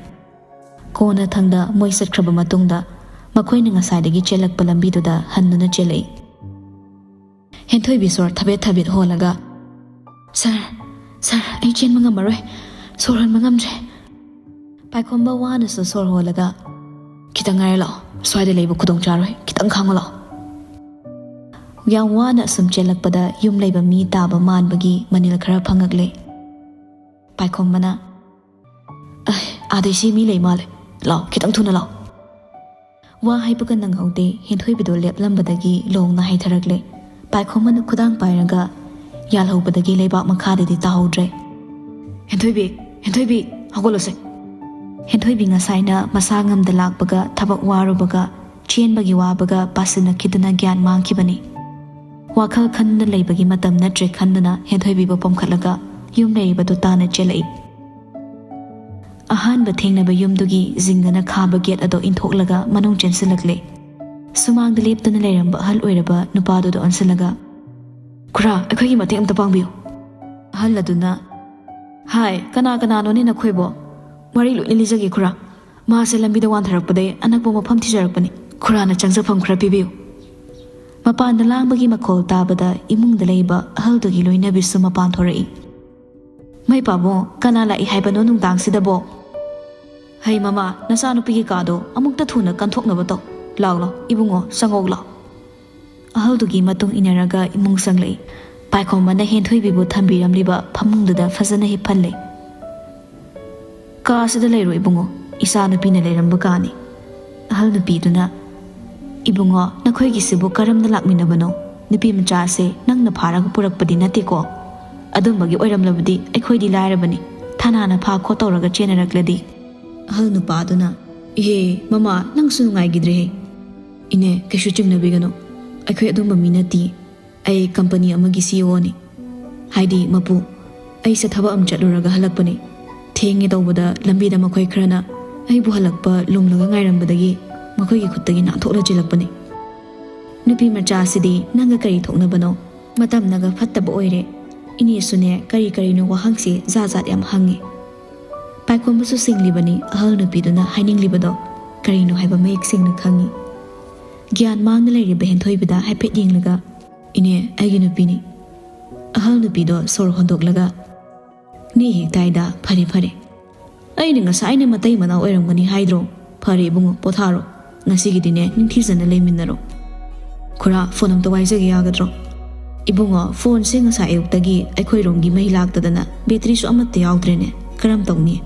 ꯀꯣꯟꯅꯊꯪꯗ ꯃꯣꯏ ꯆꯠꯈ꯭ꯔꯕ ꯃꯇꯨꯡꯗ ꯃꯈꯣꯏꯅ ꯉꯁꯥꯏꯗꯒꯤ ꯆꯦꯜꯂꯛꯄ ꯂꯝꯕꯤꯗꯨꯗ ꯍꯟꯗꯨꯅ ꯆꯦꯜꯂꯛꯏ꯫ ꯍꯦꯟꯊꯣꯏꯕꯤ ꯁꯣꯔ ꯊꯕꯦꯠ ꯊꯕꯦꯠ ꯍꯣꯜꯂꯒ, "ꯁꯥꯔ, ꯁꯥꯔ, ꯑꯩ ꯆꯦꯟꯕ ꯉꯝꯃꯔꯣꯏ, ꯁꯣꯔ ꯍꯣꯟꯕ ꯉꯝꯗ꯭ꯔꯦ꯫ ꯄꯥꯏꯈꯣꯝꯕ ꯋꯥꯅꯁꯨ ꯁꯣꯔ ꯍꯣꯜꯂꯒ, "ꯈꯤꯇꯪ ꯉꯥꯏꯔ ꯂꯥꯛꯑꯣ, ꯁ꯭ꯋꯥꯏꯗ ꯂꯩꯕ ꯈꯨꯗꯣꯡ ꯆꯥꯔꯣꯏ, ꯈꯤꯇꯪ ꯈꯥꯡꯉꯣ ꯂꯥꯛꯑꯣ"꯫ ꯌꯥꯝ ꯋꯥꯅ ꯑꯁꯨꯝ ꯆꯦꯜꯂꯛꯄꯗ ꯌꯨꯝ ꯂꯩꯕ ꯃꯤ ꯇꯥꯕ ꯃꯥꯟꯕꯒꯤ ꯃꯅꯤꯜ ꯈꯔ ꯐꯪꯉꯛꯂꯦ꯫ ꯄꯥꯏꯈꯣꯝꯕꯅ, "ꯑꯩ, ꯑꯥꯗꯩꯁꯤ ꯃꯤ ꯂꯩ ꯃꯥꯜꯂꯦ, ꯂꯥꯛꯑꯣ, ꯈꯤꯇꯪ ꯊꯨꯅ ꯂꯥꯛꯑꯣ"꯫ ꯋꯥ ꯍꯥꯏꯕꯒ ꯅꯪꯍꯧꯗꯦ, ꯍꯦꯟꯊꯣꯏꯕꯤꯗꯣ ꯂꯦꯞꯂꯝꯕꯗꯒꯤ ꯂꯣꯡꯅ ꯍꯥꯏꯊꯔꯛꯂꯦ꯫ ꯄꯥꯏꯈꯣꯝꯕꯅ ꯈꯨꯗꯥꯡ ꯄꯥꯏꯔꯒ ꯌꯥꯜꯍꯧꯕꯗꯒꯤ ꯂꯩꯕꯥꯛ ꯃꯈꯥꯗꯗꯤ ꯇꯥꯍꯧꯗ꯭ꯔꯦ꯫ "ꯍꯦꯟꯊꯣꯏꯕꯤ, ꯍꯦꯟꯊꯣꯏꯕꯤ, ꯍꯧꯒꯠꯂꯣꯁꯦ!" ꯍꯦꯟꯊꯣꯏꯕꯤ ꯉꯁꯥꯏꯅ ꯃꯁꯥ ꯉꯝꯗ ꯂꯥꯛꯄꯒ ꯊꯕꯛ ꯋꯥꯔꯨꯕꯒ ꯆꯦꯟꯕꯒꯤ ꯋꯥꯕꯒ ꯄꯥꯁꯤꯟꯅꯈꯤꯗꯨꯅ ꯒ꯭ꯌꯥꯟ ꯃꯥꯡꯈꯤꯕꯅꯤ꯫ ꯋꯥꯈꯜ ꯈꯟꯗꯨꯅ ꯂꯩꯕꯒꯤ ꯃꯇꯝ ꯅꯠꯇ꯭ꯔꯦ ꯈꯟꯗꯨꯅ ꯍꯦꯟꯊꯣꯏꯕꯤꯕꯨ ꯄꯣꯝꯈꯠꯂꯒ ꯌꯨꯝ ꯂꯩꯔꯤꯕꯗꯨ ꯇꯥꯟꯅ ꯆꯦꯜꯂꯛꯏ꯫ ꯑꯍꯥꯟꯕ ꯊꯦꯡꯅꯕ ꯌꯨꯝꯗꯨꯒꯤ ꯖꯤꯡꯒꯅ ꯈꯥꯕ ꯒꯦꯠ ꯑꯗꯣ ꯏꯟꯊꯣꯛꯂꯒ ꯃꯅꯨꯡ ꯆꯦꯟꯁꯤꯜꯂꯛꯂꯦ꯫ ꯁꯨꯃꯥꯡꯗ ꯂꯦꯞꯇꯨꯅ ꯂꯩꯔꯝꯕ ꯑꯍꯜ ꯑꯣꯏꯔꯕ ꯅꯨꯄꯥꯗꯨꯗ ꯑꯣꯟꯁꯤꯜꯂꯒ, "ꯈꯨꯔꯥ, ꯑꯩꯈꯣꯏꯒꯤ ꯃꯇꯦꯡ ꯑꯝꯇ ꯄꯥꯡꯕꯤꯌꯨ"꯫ ꯑꯍꯜ ꯑꯗꯨꯅ, "ꯍꯥꯏ, ꯀꯅꯥ ꯀꯅꯥꯅꯣꯅꯦ ꯅꯈꯣꯏꯕꯣ? ꯋꯥꯔꯤ ꯂꯣꯏꯅ ꯂꯤꯖꯒꯦ ꯈꯨꯔꯥ꯫ ꯃꯥꯁꯦ ꯂꯝꯕꯤꯗ ꯋꯥꯟꯊꯔꯛꯄꯗꯒꯤ ꯑꯅꯛꯄ ꯃꯐꯝ ꯊꯤꯖꯔꯛꯄꯅꯤ꯫ ꯈꯨꯔꯥꯅ ꯆꯪꯖꯐꯝ ꯈꯔ ꯄꯤꯕꯤꯌꯨ"꯫ ꯃꯄꯥꯟꯗ ꯂꯥꯡꯕꯒꯤ ꯃꯈꯣꯜ ꯇꯥꯕꯗ ꯏꯃꯨꯡꯗ ꯂꯩꯕ ꯑꯍꯜꯗꯨꯒꯤ ꯂꯣꯏꯅꯕꯤꯁꯨ ꯃꯄꯥꯟ ꯊꯣꯔꯛꯏ꯫ "ꯃꯩ ꯄꯥꯕꯨꯡ, ꯀꯅꯥ ꯂꯥꯛꯏ ꯍꯥꯏꯕꯅꯣ ꯅꯨꯡꯗꯥꯡꯁꯤꯗꯕꯣ?" "ꯍꯩ ꯃꯃꯥ, ꯅꯆꯥꯅꯨꯄꯤꯒꯤ ꯀꯥꯗꯣ ꯑꯃꯨꯛꯇ ꯊꯨꯅ ꯀꯟꯊꯣꯛꯅꯕ ꯇꯧ꯫ ꯂꯥꯎ ꯂꯥꯎ, ꯏꯕꯨꯡꯉꯣ, ꯆꯪꯉꯧ ꯂꯥꯎ"꯫ ꯑꯍꯜꯗꯨꯒꯤ ꯃꯇꯨꯡ ꯏꯟꯅꯔꯒ ꯏꯃꯨꯡ ꯆꯪꯂꯛꯏ꯫ ꯄꯥꯏꯈꯣꯝꯕꯅ ꯍꯦꯟꯊꯣꯏꯕꯤꯕꯨ ꯊꯝꯕꯤꯔꯝꯂꯤꯕ ꯐꯃꯨꯡꯗꯨꯗ ꯐꯖꯅ ꯍꯤꯞꯍꯜꯂꯦ꯫ "ꯀꯥ ꯑꯁꯤꯗ ꯂꯩꯔꯣ ꯏꯕꯨꯡꯉꯣ, ꯏꯆꯥ ꯅꯨꯄꯤꯅ ꯂꯩꯔꯝꯕ ꯀꯥꯅꯤ"꯫ ꯑꯍꯜ ꯅꯨꯄꯤꯗꯨꯅ, "ꯏꯕꯨꯡꯉꯣ, ꯅꯈꯣꯏꯒꯤꯁꯤꯕꯨ ꯀꯔꯝꯅ ꯂꯥꯛꯃꯤꯟꯅꯕꯅꯣ? ꯅꯨꯄꯤ ꯃꯆꯥꯁꯦ ꯅꯪꯅ ꯐꯥꯔꯒ ꯄꯨꯔꯛꯄꯗꯤ ꯅꯠꯇꯦꯀꯣ? ꯑꯗꯨꯝꯕꯒꯤ ꯑꯣꯏꯔꯝꯂꯕꯗꯤ ꯑꯩꯈꯣꯏꯗꯤ ꯂꯥꯏꯔꯕꯅꯤ, ꯊꯥꯅꯥꯅ ꯐꯥ ꯈꯣꯠ ꯇꯧꯔꯒ ꯆꯦꯟꯅꯔꯛꯂꯗꯤ"꯫ ꯑꯍꯜ ꯅꯨꯄꯥꯗꯨꯅ, "ꯏꯍꯦ, ꯃꯃꯥ, ꯅꯪꯁꯨ ꯅꯨꯡꯉꯥꯏꯈꯤꯗ꯭ꯔꯦꯍꯦ꯫ ꯏꯅꯦ, ꯀꯩꯁꯨ ꯆꯤꯡꯅꯕꯤꯒꯅꯨ꯫ ꯑꯩꯈꯣꯏ ꯑꯗꯨꯝꯕ ꯃꯤ ꯅꯠꯇꯤꯌꯦ꯫ ꯑꯩ ꯀꯝꯄꯅꯤ ꯑꯃꯒꯤ ꯁꯤ ꯏ ꯑꯣꯅꯤ꯫ ꯍꯥꯏꯗꯤ ꯃꯄꯨ, ꯑꯩꯁꯦ ꯊꯕꯛ ꯑꯃ ꯆꯠꯂꯨꯔꯒ ꯍꯜꯂꯛꯄꯅꯦ꯫ ꯊꯦꯡꯉꯦ ꯇꯧꯕꯗ ꯂꯝꯕꯤꯗ ꯃꯈꯣꯏ ꯈꯔꯅ ꯑꯩꯕꯨ ꯍꯜꯂꯛꯄ ꯂꯨꯝꯂꯒ ꯉꯥꯏꯔꯝꯕꯗꯒꯤ ꯃꯈꯣꯏꯒꯤ ꯈꯨꯠꯇꯒꯤ ꯅꯥꯟꯊꯣꯛꯂ ꯆꯦꯜꯂꯛꯄꯅꯦ꯫ ꯅꯨꯄꯤ ꯃꯆꯥꯁꯤꯗꯤ ꯅꯪꯒ ꯀꯔꯤ ꯊꯣꯛꯅꯕꯅꯣ? ꯃꯇꯝꯅꯒ ꯐꯠꯇꯕ ꯑꯣꯏꯔꯦ꯫ ꯏꯅꯦꯁꯨꯅꯦ ꯀꯔꯤ ꯀꯔꯤꯅꯣ ꯋꯥꯍꯪꯁꯦ ꯖꯥꯠ ꯖꯥꯠ ꯌꯥꯝ ꯍꯪꯉꯤ꯫ ꯄꯥꯏꯈꯣꯝꯕꯁꯨ ꯁꯤꯡꯂꯤꯕꯅꯤ, ꯑꯍꯜ ꯅꯨꯄꯤꯗꯨꯅ ꯍꯥꯏꯅꯤꯡꯂꯤꯕꯗꯣ ꯀꯔꯤꯅꯣ ꯍꯥꯏꯕ ꯃꯌꯦꯛ ꯁꯦꯡꯅ ꯈꯪꯉꯤ꯫ ꯒ꯭ꯌꯥꯟ ꯃꯥꯡꯅ ꯂꯩꯔꯤꯕ ꯍꯦꯟꯊꯣꯏꯕꯗ ꯍꯥꯏꯐꯦꯠ ꯌꯦꯡꯂꯒ, "ꯏꯅꯦ, ꯑꯩꯒꯤ ꯅꯨꯄꯤꯅꯤ꯫" ꯑꯍꯜ ꯅꯨꯄꯤꯗꯣ ꯁꯣꯔ ꯍꯣꯟꯗꯣꯛꯂꯒ, "ꯅꯦ ꯍꯦꯛ ꯇꯥꯏꯗ, ꯐꯔꯦ ꯐꯔꯦ꯫ ꯑꯩꯅ ꯉꯁꯥꯏꯅ ꯃꯇꯩ ꯃꯅꯥꯎ ꯑꯣꯏꯔꯝꯒꯅꯤ ꯍꯥꯏꯗ꯭ꯔꯣ? ꯐꯔꯦ ꯏꯕꯨꯡꯉꯣ, ꯄꯣꯊꯥꯔꯣ꯫ ꯉꯁꯤꯒꯤꯗꯤꯅꯦ ꯅꯤꯡꯊꯤꯖꯅ ꯂꯩꯃꯤꯟꯅꯔꯣ꯫ ꯈꯨꯔꯥ, ꯐꯣꯟ ꯑꯝꯇ ꯋꯥꯏꯖꯒꯦ ꯌꯥꯒꯗ꯭ꯔꯣ?" "ꯏꯕꯨꯡꯉꯣ, ꯐꯣꯟꯁꯦ ꯉꯁꯥꯏ ꯑꯌꯨꯛꯇꯒꯤ ꯑꯩꯈꯣꯏꯔꯣꯝꯒꯤ ꯃꯩ ꯂꯥꯛꯇꯗꯅ ꯕꯦꯇ꯭ꯔꯤꯁꯨ ꯑꯃꯠꯇ ꯌꯥꯎꯗ꯭ꯔꯦꯅꯦ꯫ ꯀꯔꯝ ꯇꯧꯅꯤ?"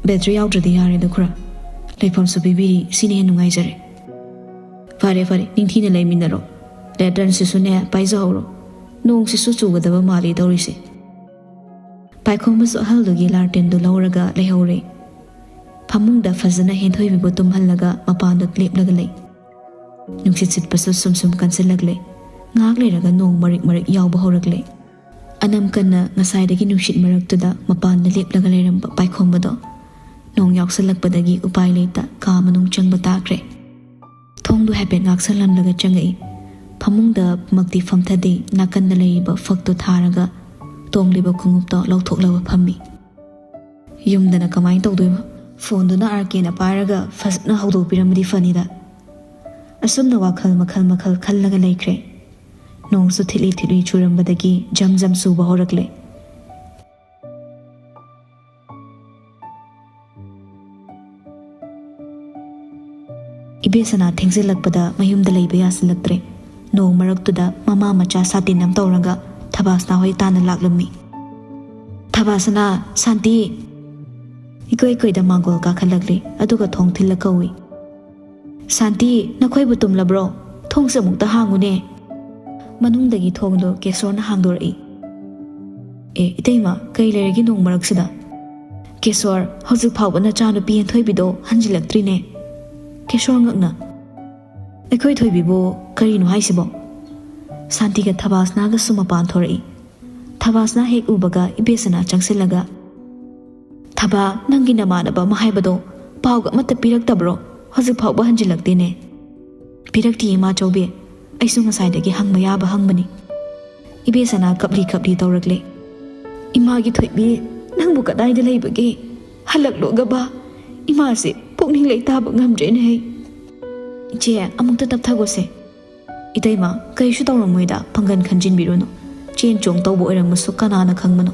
"ꯕꯦꯇ꯭ꯔꯤ ꯌꯥꯎꯗ꯭ꯔꯗꯤ ꯌꯥꯔꯦꯗ ꯈꯨꯔꯥ꯫ ꯂꯩꯐꯝꯁꯨ ꯄꯤꯕꯤꯔꯤ, ꯁꯤꯅ ꯍꯦꯟꯅ ꯅꯨꯡꯉꯥꯏꯖꯔꯦ꯫ ꯐꯔꯦ ꯐꯔꯦ, ꯅꯤꯡꯊꯤꯅ ꯂꯩꯃꯤꯟꯅꯔꯣ꯫ ꯂꯦꯇꯔꯟꯁꯤꯁꯨꯅꯦ ꯄꯥꯏꯖꯍꯧꯔꯣ꯫ ꯅꯣꯡꯁꯤꯁꯨ ꯆꯨꯒꯗꯕ ꯃꯥꯜꯂꯤ ꯇꯧꯔꯤꯁꯦ꯫" ꯄꯥꯏꯈꯣꯝꯕꯁꯨ ꯑꯍꯜꯗꯨꯒꯤ ꯂꯥꯔꯇꯦꯟꯗꯨ ꯂꯧꯔꯒ ꯂꯩꯍꯧꯔꯦ꯫ ꯐꯃꯨꯡꯗ ꯐꯖꯅ ꯍꯦꯟꯊꯣꯏꯕꯤꯕꯨ ꯇꯨꯝꯍꯜꯂꯒ ꯃꯄꯥꯟꯗ ꯂꯦꯞꯂꯒ ꯂꯩ꯫ ꯅꯨꯡꯁꯤꯠ ꯁꯤꯠꯄꯁꯨ ꯁꯨꯝ ꯁꯨꯝ ꯀꯟꯁꯤꯜꯂꯛꯂꯦ꯫ ꯉꯥꯏꯍꯥꯛ ꯂꯩꯔꯒ ꯅꯣꯡ ꯃꯔꯤꯛ ꯃꯔꯤꯛ ꯌꯥꯎꯕ ꯍꯧꯔꯛꯂꯦ꯫ ꯑꯅꯝ ꯀꯟꯅ ꯉꯁꯥꯏꯗꯒꯤ ꯅꯨꯡꯁꯤꯠ ꯃꯔꯛꯇꯨꯗ ꯃꯄꯥꯟꯗ ꯂꯦꯞꯂꯒ ꯂꯩꯔꯝꯕ ꯄꯥꯏꯈꯣꯝꯕꯗꯣ ꯅꯣꯡ ꯌꯥꯎꯁꯜꯂꯛꯄꯗꯒꯤ ꯎꯄꯥꯏ ꯂꯩꯇ ꯀꯥ ꯃꯅꯨꯡ ꯆꯪꯕ ꯇꯥꯈ꯭ꯔꯦ꯫ ꯊꯣꯡꯗꯨ ꯍꯥꯏꯐꯦꯠ ꯉꯥꯛꯁꯜꯂꯝꯂꯒ ꯆꯪꯉꯛꯏ꯫ ꯐꯃꯨꯡꯗ ꯃꯛꯇꯤ ꯐꯝꯊꯗꯦ, ꯅꯥꯀꯟꯗ ꯂꯩꯔꯤꯕ ꯐꯛꯇꯨ ꯊꯥꯔꯒ ꯇꯣꯡꯂꯤꯕ ꯈꯣꯡꯎꯞꯇꯣ ꯂꯧꯊꯣꯛꯂꯒ ꯐꯝꯃꯤ꯫ ꯌꯨꯝꯗꯅ ꯀꯃꯥꯏꯅ ꯇꯧꯗꯣꯏꯕ? ꯐꯣꯟꯗꯨꯅ ꯑꯥꯔ ꯀꯦꯅ ꯄꯥꯏꯔꯒ ꯐꯖꯅ ꯍꯧꯗꯣꯛꯄꯤꯔꯝꯃꯗꯤ ꯐꯅꯤꯗ꯫ ꯑꯁꯨꯝꯅ ꯋꯥꯈꯜ ꯃꯈꯜ ꯃꯈꯜ ꯈꯜꯂꯒ ꯂꯩꯈ꯭ꯔꯦ꯫ ꯅꯣꯡꯁꯨ ꯊꯤꯠꯂꯤ ꯊꯤꯠꯂꯤ ꯆꯨꯔꯝꯕꯗꯒꯤ ꯖꯝ ꯖꯝ ꯆꯨꯕ ꯍꯧꯔꯛꯂꯦ꯫ ꯏꯕꯦꯁꯅꯥ ꯊꯦꯡꯖꯤꯜꯂꯛꯄꯗ ꯃꯌꯨꯝꯗ ꯂꯩꯕ ꯌꯥꯁꯤꯜꯂꯛꯇ꯭ꯔꯦ꯫ ꯅꯣꯡ ꯃꯔꯛꯇꯨꯗ ꯃꯃꯥ ꯃꯆꯥ ꯁꯥꯇꯤꯟ ꯑꯃ ꯇꯧꯔꯒ ꯊꯕꯥꯁꯅꯥ ꯍꯣꯏ ꯇꯥꯟꯅ ꯂꯥꯛꯂꯝꯃꯤ꯫ "ꯊꯕꯥꯁꯅꯥ, ꯁꯥꯟꯇꯤ!" ꯏꯀꯣꯏ ꯀꯣꯏꯗ ꯃꯥꯡꯒꯣꯜ ꯀꯥꯈꯠꯂꯛꯂꯦ, ꯑꯗꯨꯒ ꯊꯣꯡ ꯊꯤꯜꯂ ꯀꯧꯏ꯫ "ꯁꯥꯟꯇꯤ, ꯅꯈꯣꯏꯕꯨ ꯇꯨꯝꯂꯕ꯭ꯔꯣ? ꯊꯣꯡꯁꯦ ꯑꯃꯨꯛꯇ ꯍꯥꯡꯉꯨꯅꯦ!" ꯃꯅꯨꯡꯗꯒꯤ ꯊꯣꯡꯗꯣ ꯀꯦꯁꯣꯔꯅ ꯍꯥꯡꯗꯣꯔꯛꯏ꯫ "ꯑꯦ, ꯏꯇꯩꯃ, ꯀꯩ ꯂꯩꯔꯒꯦ ꯅꯣꯡ ꯃꯔꯛꯁꯤꯗ?" "ꯀꯦꯁꯣꯔ, ꯍꯧꯖꯤꯛ ꯐꯥꯎꯕ ꯅꯆꯥꯅꯨꯄꯤ ꯍꯦꯟꯊꯣꯏꯕꯤꯗꯣ ꯍꯟꯖꯤꯜꯂꯛꯇ꯭ꯔꯤꯅꯦ꯫" ꯀꯦꯁꯣꯔ ꯉꯛꯅ, "ꯑꯩꯈꯣꯏ ꯊꯣꯏꯕꯤꯕꯨ ꯀꯔꯤꯅꯣ ꯍꯥꯏꯁꯤꯕꯣ?" ꯁꯥꯟꯇꯤꯒ ꯊꯕꯥꯁꯅꯥꯒꯁꯨ ꯃꯄꯥꯟ ꯊꯣꯔꯛꯏ꯫ ꯊꯕꯥꯁꯅꯥ ꯍꯦꯛ ꯎꯕꯒ ꯏꯕꯦꯁꯅꯥ ꯆꯪꯁꯤꯜꯂꯒ, "ꯊꯕꯥ, ꯅꯪꯒꯤ ꯅꯃꯥꯟꯅꯕ ꯑꯃ ꯍꯥꯏꯕꯗꯣ ꯄꯥꯎꯒ ꯑꯃꯠꯇ ꯄꯤꯔꯛꯇꯕ꯭ꯔꯣ? ꯍꯧꯖꯤꯛ ꯐꯥꯎꯕ ꯍꯟꯖꯤꯜꯂꯛꯇꯦꯅꯦ꯫" "ꯄꯤꯔꯛꯇꯤꯌꯦ, ꯃꯥꯆꯧꯕꯤ꯫ ꯑꯩꯁꯨ ꯉꯁꯥꯏꯗꯒꯤ ꯍꯪꯕ ꯌꯥꯕ ꯍꯪꯕꯅꯤ꯫" ꯏꯕꯦꯁꯅꯥ ꯀꯞꯂꯤ ꯀꯞꯂꯤ ꯇꯧꯔꯛꯂꯦ꯫ "ꯏꯃꯥꯒꯤ ꯊꯣꯏꯕꯤ, ꯅꯪꯕꯨ ꯀꯗꯥꯏꯗ ꯂꯩꯕꯒꯦ? ꯍꯜꯂꯛꯂꯣꯒꯕ꯫ ꯏꯃꯥꯁꯦ ꯄꯨꯛꯅꯤꯡ ꯂꯩꯇꯥꯕ ꯉꯝꯗ꯭ꯔꯦꯅꯦ ꯑꯩ꯫" "ꯏꯆꯦ, ꯑꯃꯨꯛꯇ ꯇꯞꯊꯒꯣꯁꯦ꯫" "ꯏꯇꯩꯃ, ꯀꯩꯁꯨ ꯇꯧꯔꯝꯃꯣꯏꯗ, ꯄꯥꯡꯒꯟ ꯈꯟꯖꯤꯟꯕꯤꯔꯨꯅꯨ꯫ ꯆꯦꯟ ꯆꯣꯡ ꯇꯧꯕ ꯑꯣꯏꯔꯝꯃꯁꯨ ꯀꯅꯥꯅ ꯈꯪꯕꯅꯣ?"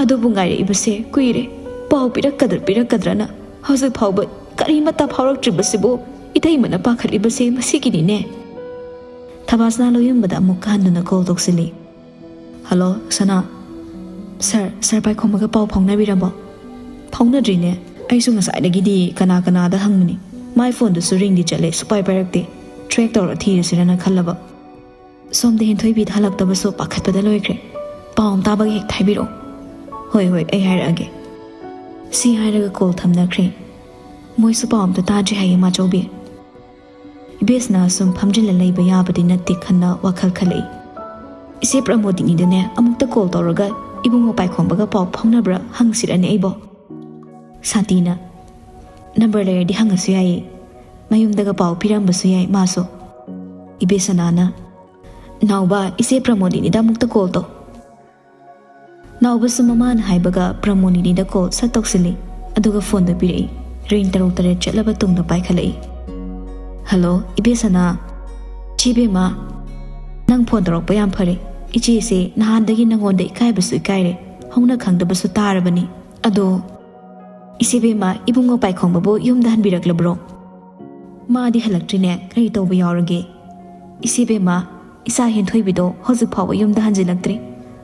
"ꯑꯗꯨꯕꯨ ꯉꯥꯏꯔꯛꯏꯕꯁꯦ ꯀꯨꯏꯔꯦ꯫ ꯄꯥꯎ ꯄꯤꯔꯛꯀꯗ꯭ꯔꯥ ꯄꯤꯔꯛꯀꯗ꯭ꯔꯅ ꯍꯧꯖꯤꯛ ꯐꯥꯎꯕ ꯀꯔꯤꯃꯠꯇ ꯐꯥꯎꯔꯛꯇ꯭ꯔꯤꯕꯁꯤꯕꯨ ꯏꯇꯩꯃꯅ ꯄꯥꯈꯠꯂꯤꯕꯁꯦ ꯃꯁꯤꯒꯤꯅꯤꯅꯦ꯫" ꯊꯕꯥꯁꯅꯥ ꯂꯣꯌꯨꯝꯕꯗ ꯑꯃꯨꯛ ꯍꯟꯗꯨꯅ ꯀꯣꯜ ꯇꯧꯁꯤꯜꯂꯤ꯫ "ꯍꯜꯂꯣ, ꯁꯅꯥ꯫ ꯁꯥꯔ, ꯁꯥꯔ ꯄꯥꯏꯈꯣꯝꯕꯒ ꯄꯥꯎ ꯐꯥꯎꯅꯕꯤꯔꯕꯣ?" "ꯐꯥꯎꯅꯗ꯭ꯔꯤꯅꯦ꯫ ꯑꯩꯁꯨ ꯉꯁꯥꯏꯗꯒꯤꯗꯤ ꯀꯅꯥ ꯀꯅꯥꯗ ꯍꯪꯕꯅꯤ꯫ ꯃꯥꯏ ꯐꯣꯟꯗꯨꯁꯨ ꯔꯤꯡꯗꯤ ꯆꯠꯂꯦ, ꯁꯨꯄꯥꯏ ꯄꯥꯏꯔꯛꯇꯦ꯫ ꯇ꯭ꯔꯦꯛ ꯇꯧꯔ ꯊꯤꯔꯁꯤꯔꯅ ꯈꯜꯂꯕ꯫ ꯁꯣꯝꯗ ꯍꯦꯟꯊꯣꯏꯕꯤ ꯍꯜꯂꯛꯇꯕꯁꯨ ꯄꯥꯈꯠꯄꯗ ꯂꯣꯏꯈ꯭ꯔꯦ꯫ ꯄꯥꯎ ꯑꯃ ꯇꯥꯕꯒ ꯍꯦꯛ ꯍꯥꯏꯕꯤꯔꯛꯑꯣ꯫" "ꯍꯣꯏ, ꯍꯣꯏ, ꯑꯩ ꯍꯥꯏꯔꯛꯑꯒꯦ꯫" ꯁꯤ ꯍꯥꯏꯔꯒ ꯀꯣꯜ ꯊꯝꯅꯈ꯭ꯔꯦ꯫ ꯃꯣꯏꯁꯨ ꯄꯥꯎ ꯑꯝꯇ ꯇꯥꯗ꯭ꯔꯤ ꯍꯥꯏꯌꯦ ꯃꯥꯆꯧꯕꯤ꯫ ꯏꯕꯦꯁꯅ ꯁꯨꯝ ꯐꯝꯖꯤꯜꯂ ꯂꯩꯕ ꯌꯥꯕꯗꯤ ꯅꯠꯇꯦ ꯈꯟꯅ ꯋꯥꯈꯜ ꯈꯜꯂꯛꯏ꯫ "ꯏꯆꯦ ꯄ꯭ꯔꯃꯣꯗꯤꯅꯤꯗꯅꯦ ꯑꯃꯨꯛꯇ ꯀꯣꯜ ꯇꯧꯔꯒ ꯏꯕꯨꯡꯉꯣ ꯄꯥꯏꯈꯣꯝꯕꯒ ꯄꯥꯎ ꯐꯥꯎꯅꯕ꯭ꯔꯥ ꯍꯪꯁꯤꯔꯅꯦ ꯑꯩꯕꯣ꯫" ꯁꯥꯇꯤꯅ, "ꯅꯝꯕꯔ ꯂꯩꯔꯗꯤ ꯍꯪꯉꯁꯨ ꯌꯥꯏꯌꯦ꯫ ꯃꯌꯨꯝꯗꯒ ꯄꯥꯎ ꯄꯤꯔꯝꯕꯁꯨ ꯌꯥꯏ ꯃꯥꯁꯨ꯫" ꯏꯕꯦꯁꯅꯥꯅ, "ꯅꯥꯎꯕ, ꯏꯆꯦ ꯄ꯭ꯔꯃꯣꯗꯤꯅꯤꯗ ꯑꯃꯨꯛꯇ ꯀꯣꯜ ꯇꯧ꯫" ꯅꯥꯎꯕꯁꯨ ꯃꯃꯥꯅ ꯍꯥꯏꯕꯒ ꯄ꯭ꯔꯃꯣꯗꯤꯅꯤꯗ ꯀꯣꯜ ꯁꯠ ꯇꯧꯁꯤꯜꯂꯤ꯫ ꯑꯗꯨꯒ ꯐꯣꯟꯗꯣ ꯄꯤꯔꯛꯏ꯫ ꯔꯤꯡ ꯇꯔꯨꯛ ꯇꯔꯦꯠ ꯆꯠꯂꯕ ꯇꯨꯡꯗ ꯄꯥꯏꯈꯠꯂꯛꯏ꯫ "ꯍꯜꯂꯣ, ꯏꯕꯦꯁꯅꯥ꯫ ꯆꯦ ꯕꯦꯝꯃ, ꯅꯪ ꯐꯣꯟ ꯇꯧꯔꯛꯄ ꯌꯥꯝ ꯐꯔꯦ꯫ ꯏꯆꯦꯁꯦ ꯅꯍꯥꯟꯗꯒꯤ ꯅꯉꯣꯟꯗ ꯏꯀꯥꯏꯕꯁꯨ ꯏꯀꯥꯏꯔꯦ, ꯍꯧꯅ ꯈꯪꯗꯕꯁꯨ ꯇꯥꯔꯕꯅꯤ꯫ ꯑꯗꯣ, ꯏꯆꯦ ꯕꯦꯝꯃ, ꯏꯕꯨꯡꯉꯣ ꯄꯥꯏꯈꯣꯝꯕꯕꯨ ꯌꯨꯝꯗ ꯍꯟꯕꯤꯔꯛꯂꯕ꯭ꯔꯣ?" "ꯃꯥꯗꯤ ꯍꯜꯂꯛꯇ꯭ꯔꯤꯅꯦ, ꯀꯔꯤ ꯇꯧꯕ ꯌꯥꯎꯔꯒꯦ?" "ꯏꯆꯦ ꯕꯦꯝꯃ, ꯏꯆꯥ ꯍꯦꯟꯊꯣꯏꯕꯤꯗꯣ ꯍꯧꯖꯤꯛ ꯐꯥꯎꯕ ꯌꯨꯝꯗ ꯍꯟꯖꯤꯜꯂꯛꯇ꯭ꯔꯤ꯫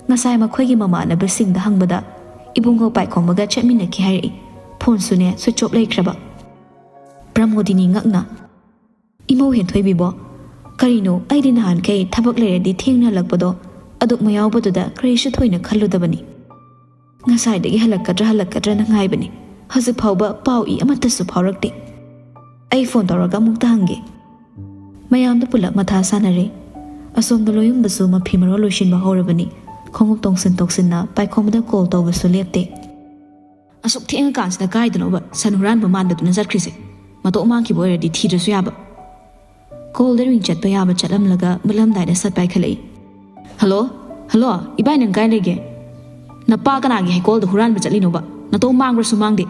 ꯉꯁꯥꯏ ꯃꯈꯣꯏꯒꯤ ꯃꯃꯥꯟꯅꯕꯁꯤꯡꯗ ꯍꯪꯕꯗ ꯏꯕꯨꯡꯉꯣ ꯄꯥꯏꯈꯣꯝꯕꯒ ꯆꯠꯃꯤꯟꯅꯈꯤ ꯍꯥꯏꯔꯛꯏ꯫ ꯐꯣꯟꯁꯨꯅꯦ ꯁ꯭ꯋꯤꯆ ꯑꯣꯐ ꯂꯩꯈ꯭ꯔꯕ꯫" ꯄ꯭ꯔꯃꯣꯗꯤꯅꯤ ꯉꯛꯅ, "ꯏꯃꯧ ꯍꯦꯟꯊꯣꯏꯕꯤꯕꯣ? ꯀꯔꯤꯅꯣ, ꯑꯩꯗꯤ ꯅꯍꯥꯟꯈꯩ ꯊꯕꯛ ꯂꯩꯔꯗꯤ ꯊꯦꯡꯅ ꯍꯜꯂꯛꯄꯗꯣ, ꯑꯗꯨꯛ ꯃꯌꯥꯎꯕꯗꯨꯗ ꯀꯔꯤꯁꯨ ꯊꯣꯏꯅ ꯈꯜꯂꯨꯗꯕꯅꯤ꯫ ꯉꯁꯥꯏꯗꯒꯤ ꯍꯜꯂꯛꯀꯗ꯭ꯔꯥ ꯍꯜꯂꯛꯀꯗ꯭ꯔꯥꯅ ꯉꯥꯏꯕꯅꯤ꯫ ꯍꯧꯖꯤꯛ ꯐꯥꯎꯕ ꯄꯥꯎ ꯏ ꯑꯃꯠꯇꯁꯨ ꯐꯥꯎꯔꯛꯇꯦ꯫ ꯑꯩ ꯐꯣꯟ ꯇꯧꯔꯒ ꯑꯃꯨꯛꯇ ꯍꯪꯒꯦ꯫" ꯃꯌꯥꯝꯗ ꯄꯨꯂꯞ ꯃꯊꯥ ꯁꯥꯟꯅꯔꯦ꯫ ꯑꯁꯣꯝꯗ ꯂꯣꯌꯨꯝꯕꯁꯨ ꯃꯐꯤ ꯃꯔꯣꯜ ꯂꯣꯏꯁꯤꯟꯕ ꯍꯧꯔꯕꯅꯤ꯫ ꯈꯣꯡꯎꯞ ꯇꯣꯡꯁꯤꯟ ꯇꯣꯡꯁꯤꯟꯅ ꯄꯥꯏꯈꯣꯝꯕꯗ ꯀꯣꯜ ꯇꯧꯕꯁꯨ ꯂꯦꯞꯇꯦ꯫ "ꯑꯁꯨꯛ ꯊꯦꯡꯉꯀꯥꯟꯁꯤꯗ ꯀꯥꯏꯗꯅꯣꯕ ꯁꯟ ꯍꯨꯔꯥꯟꯕ ꯃꯥꯟꯕꯗꯨꯅ ꯆꯠꯈ꯭ꯔꯤꯁꯦ? ꯃꯇꯣꯛ ꯃꯥꯡꯈꯤꯕ ꯑꯣꯏꯔꯗꯤ ꯊꯤꯗ꯭ꯔꯁꯨ ꯌꯥꯕ꯫" ꯀꯣꯜꯗ ꯔꯤꯡ ꯆꯠꯄ ꯌꯥꯕ ꯆꯠꯂꯝꯂꯒ ꯃꯨꯠꯂꯝꯗꯥꯏꯗ ꯁꯠ ꯄꯥꯏꯈꯠꯂꯛꯏ꯫ ꯍꯜꯂꯣ? ꯍꯜꯂꯣ, ꯏꯕꯥꯏ, ꯅꯪ ꯀꯥꯏ ꯂꯩꯒꯦ? ꯅꯄꯥ ꯀꯅꯥꯒꯤ ꯍꯩꯀꯣꯜꯗ ꯍꯨꯔꯥꯟꯕ ꯆꯠꯂꯤꯅꯣꯕ? ꯅꯇꯣꯝ ꯃꯥꯡꯕ꯭ꯔꯁꯨ ꯃꯥꯡꯗꯦ꯫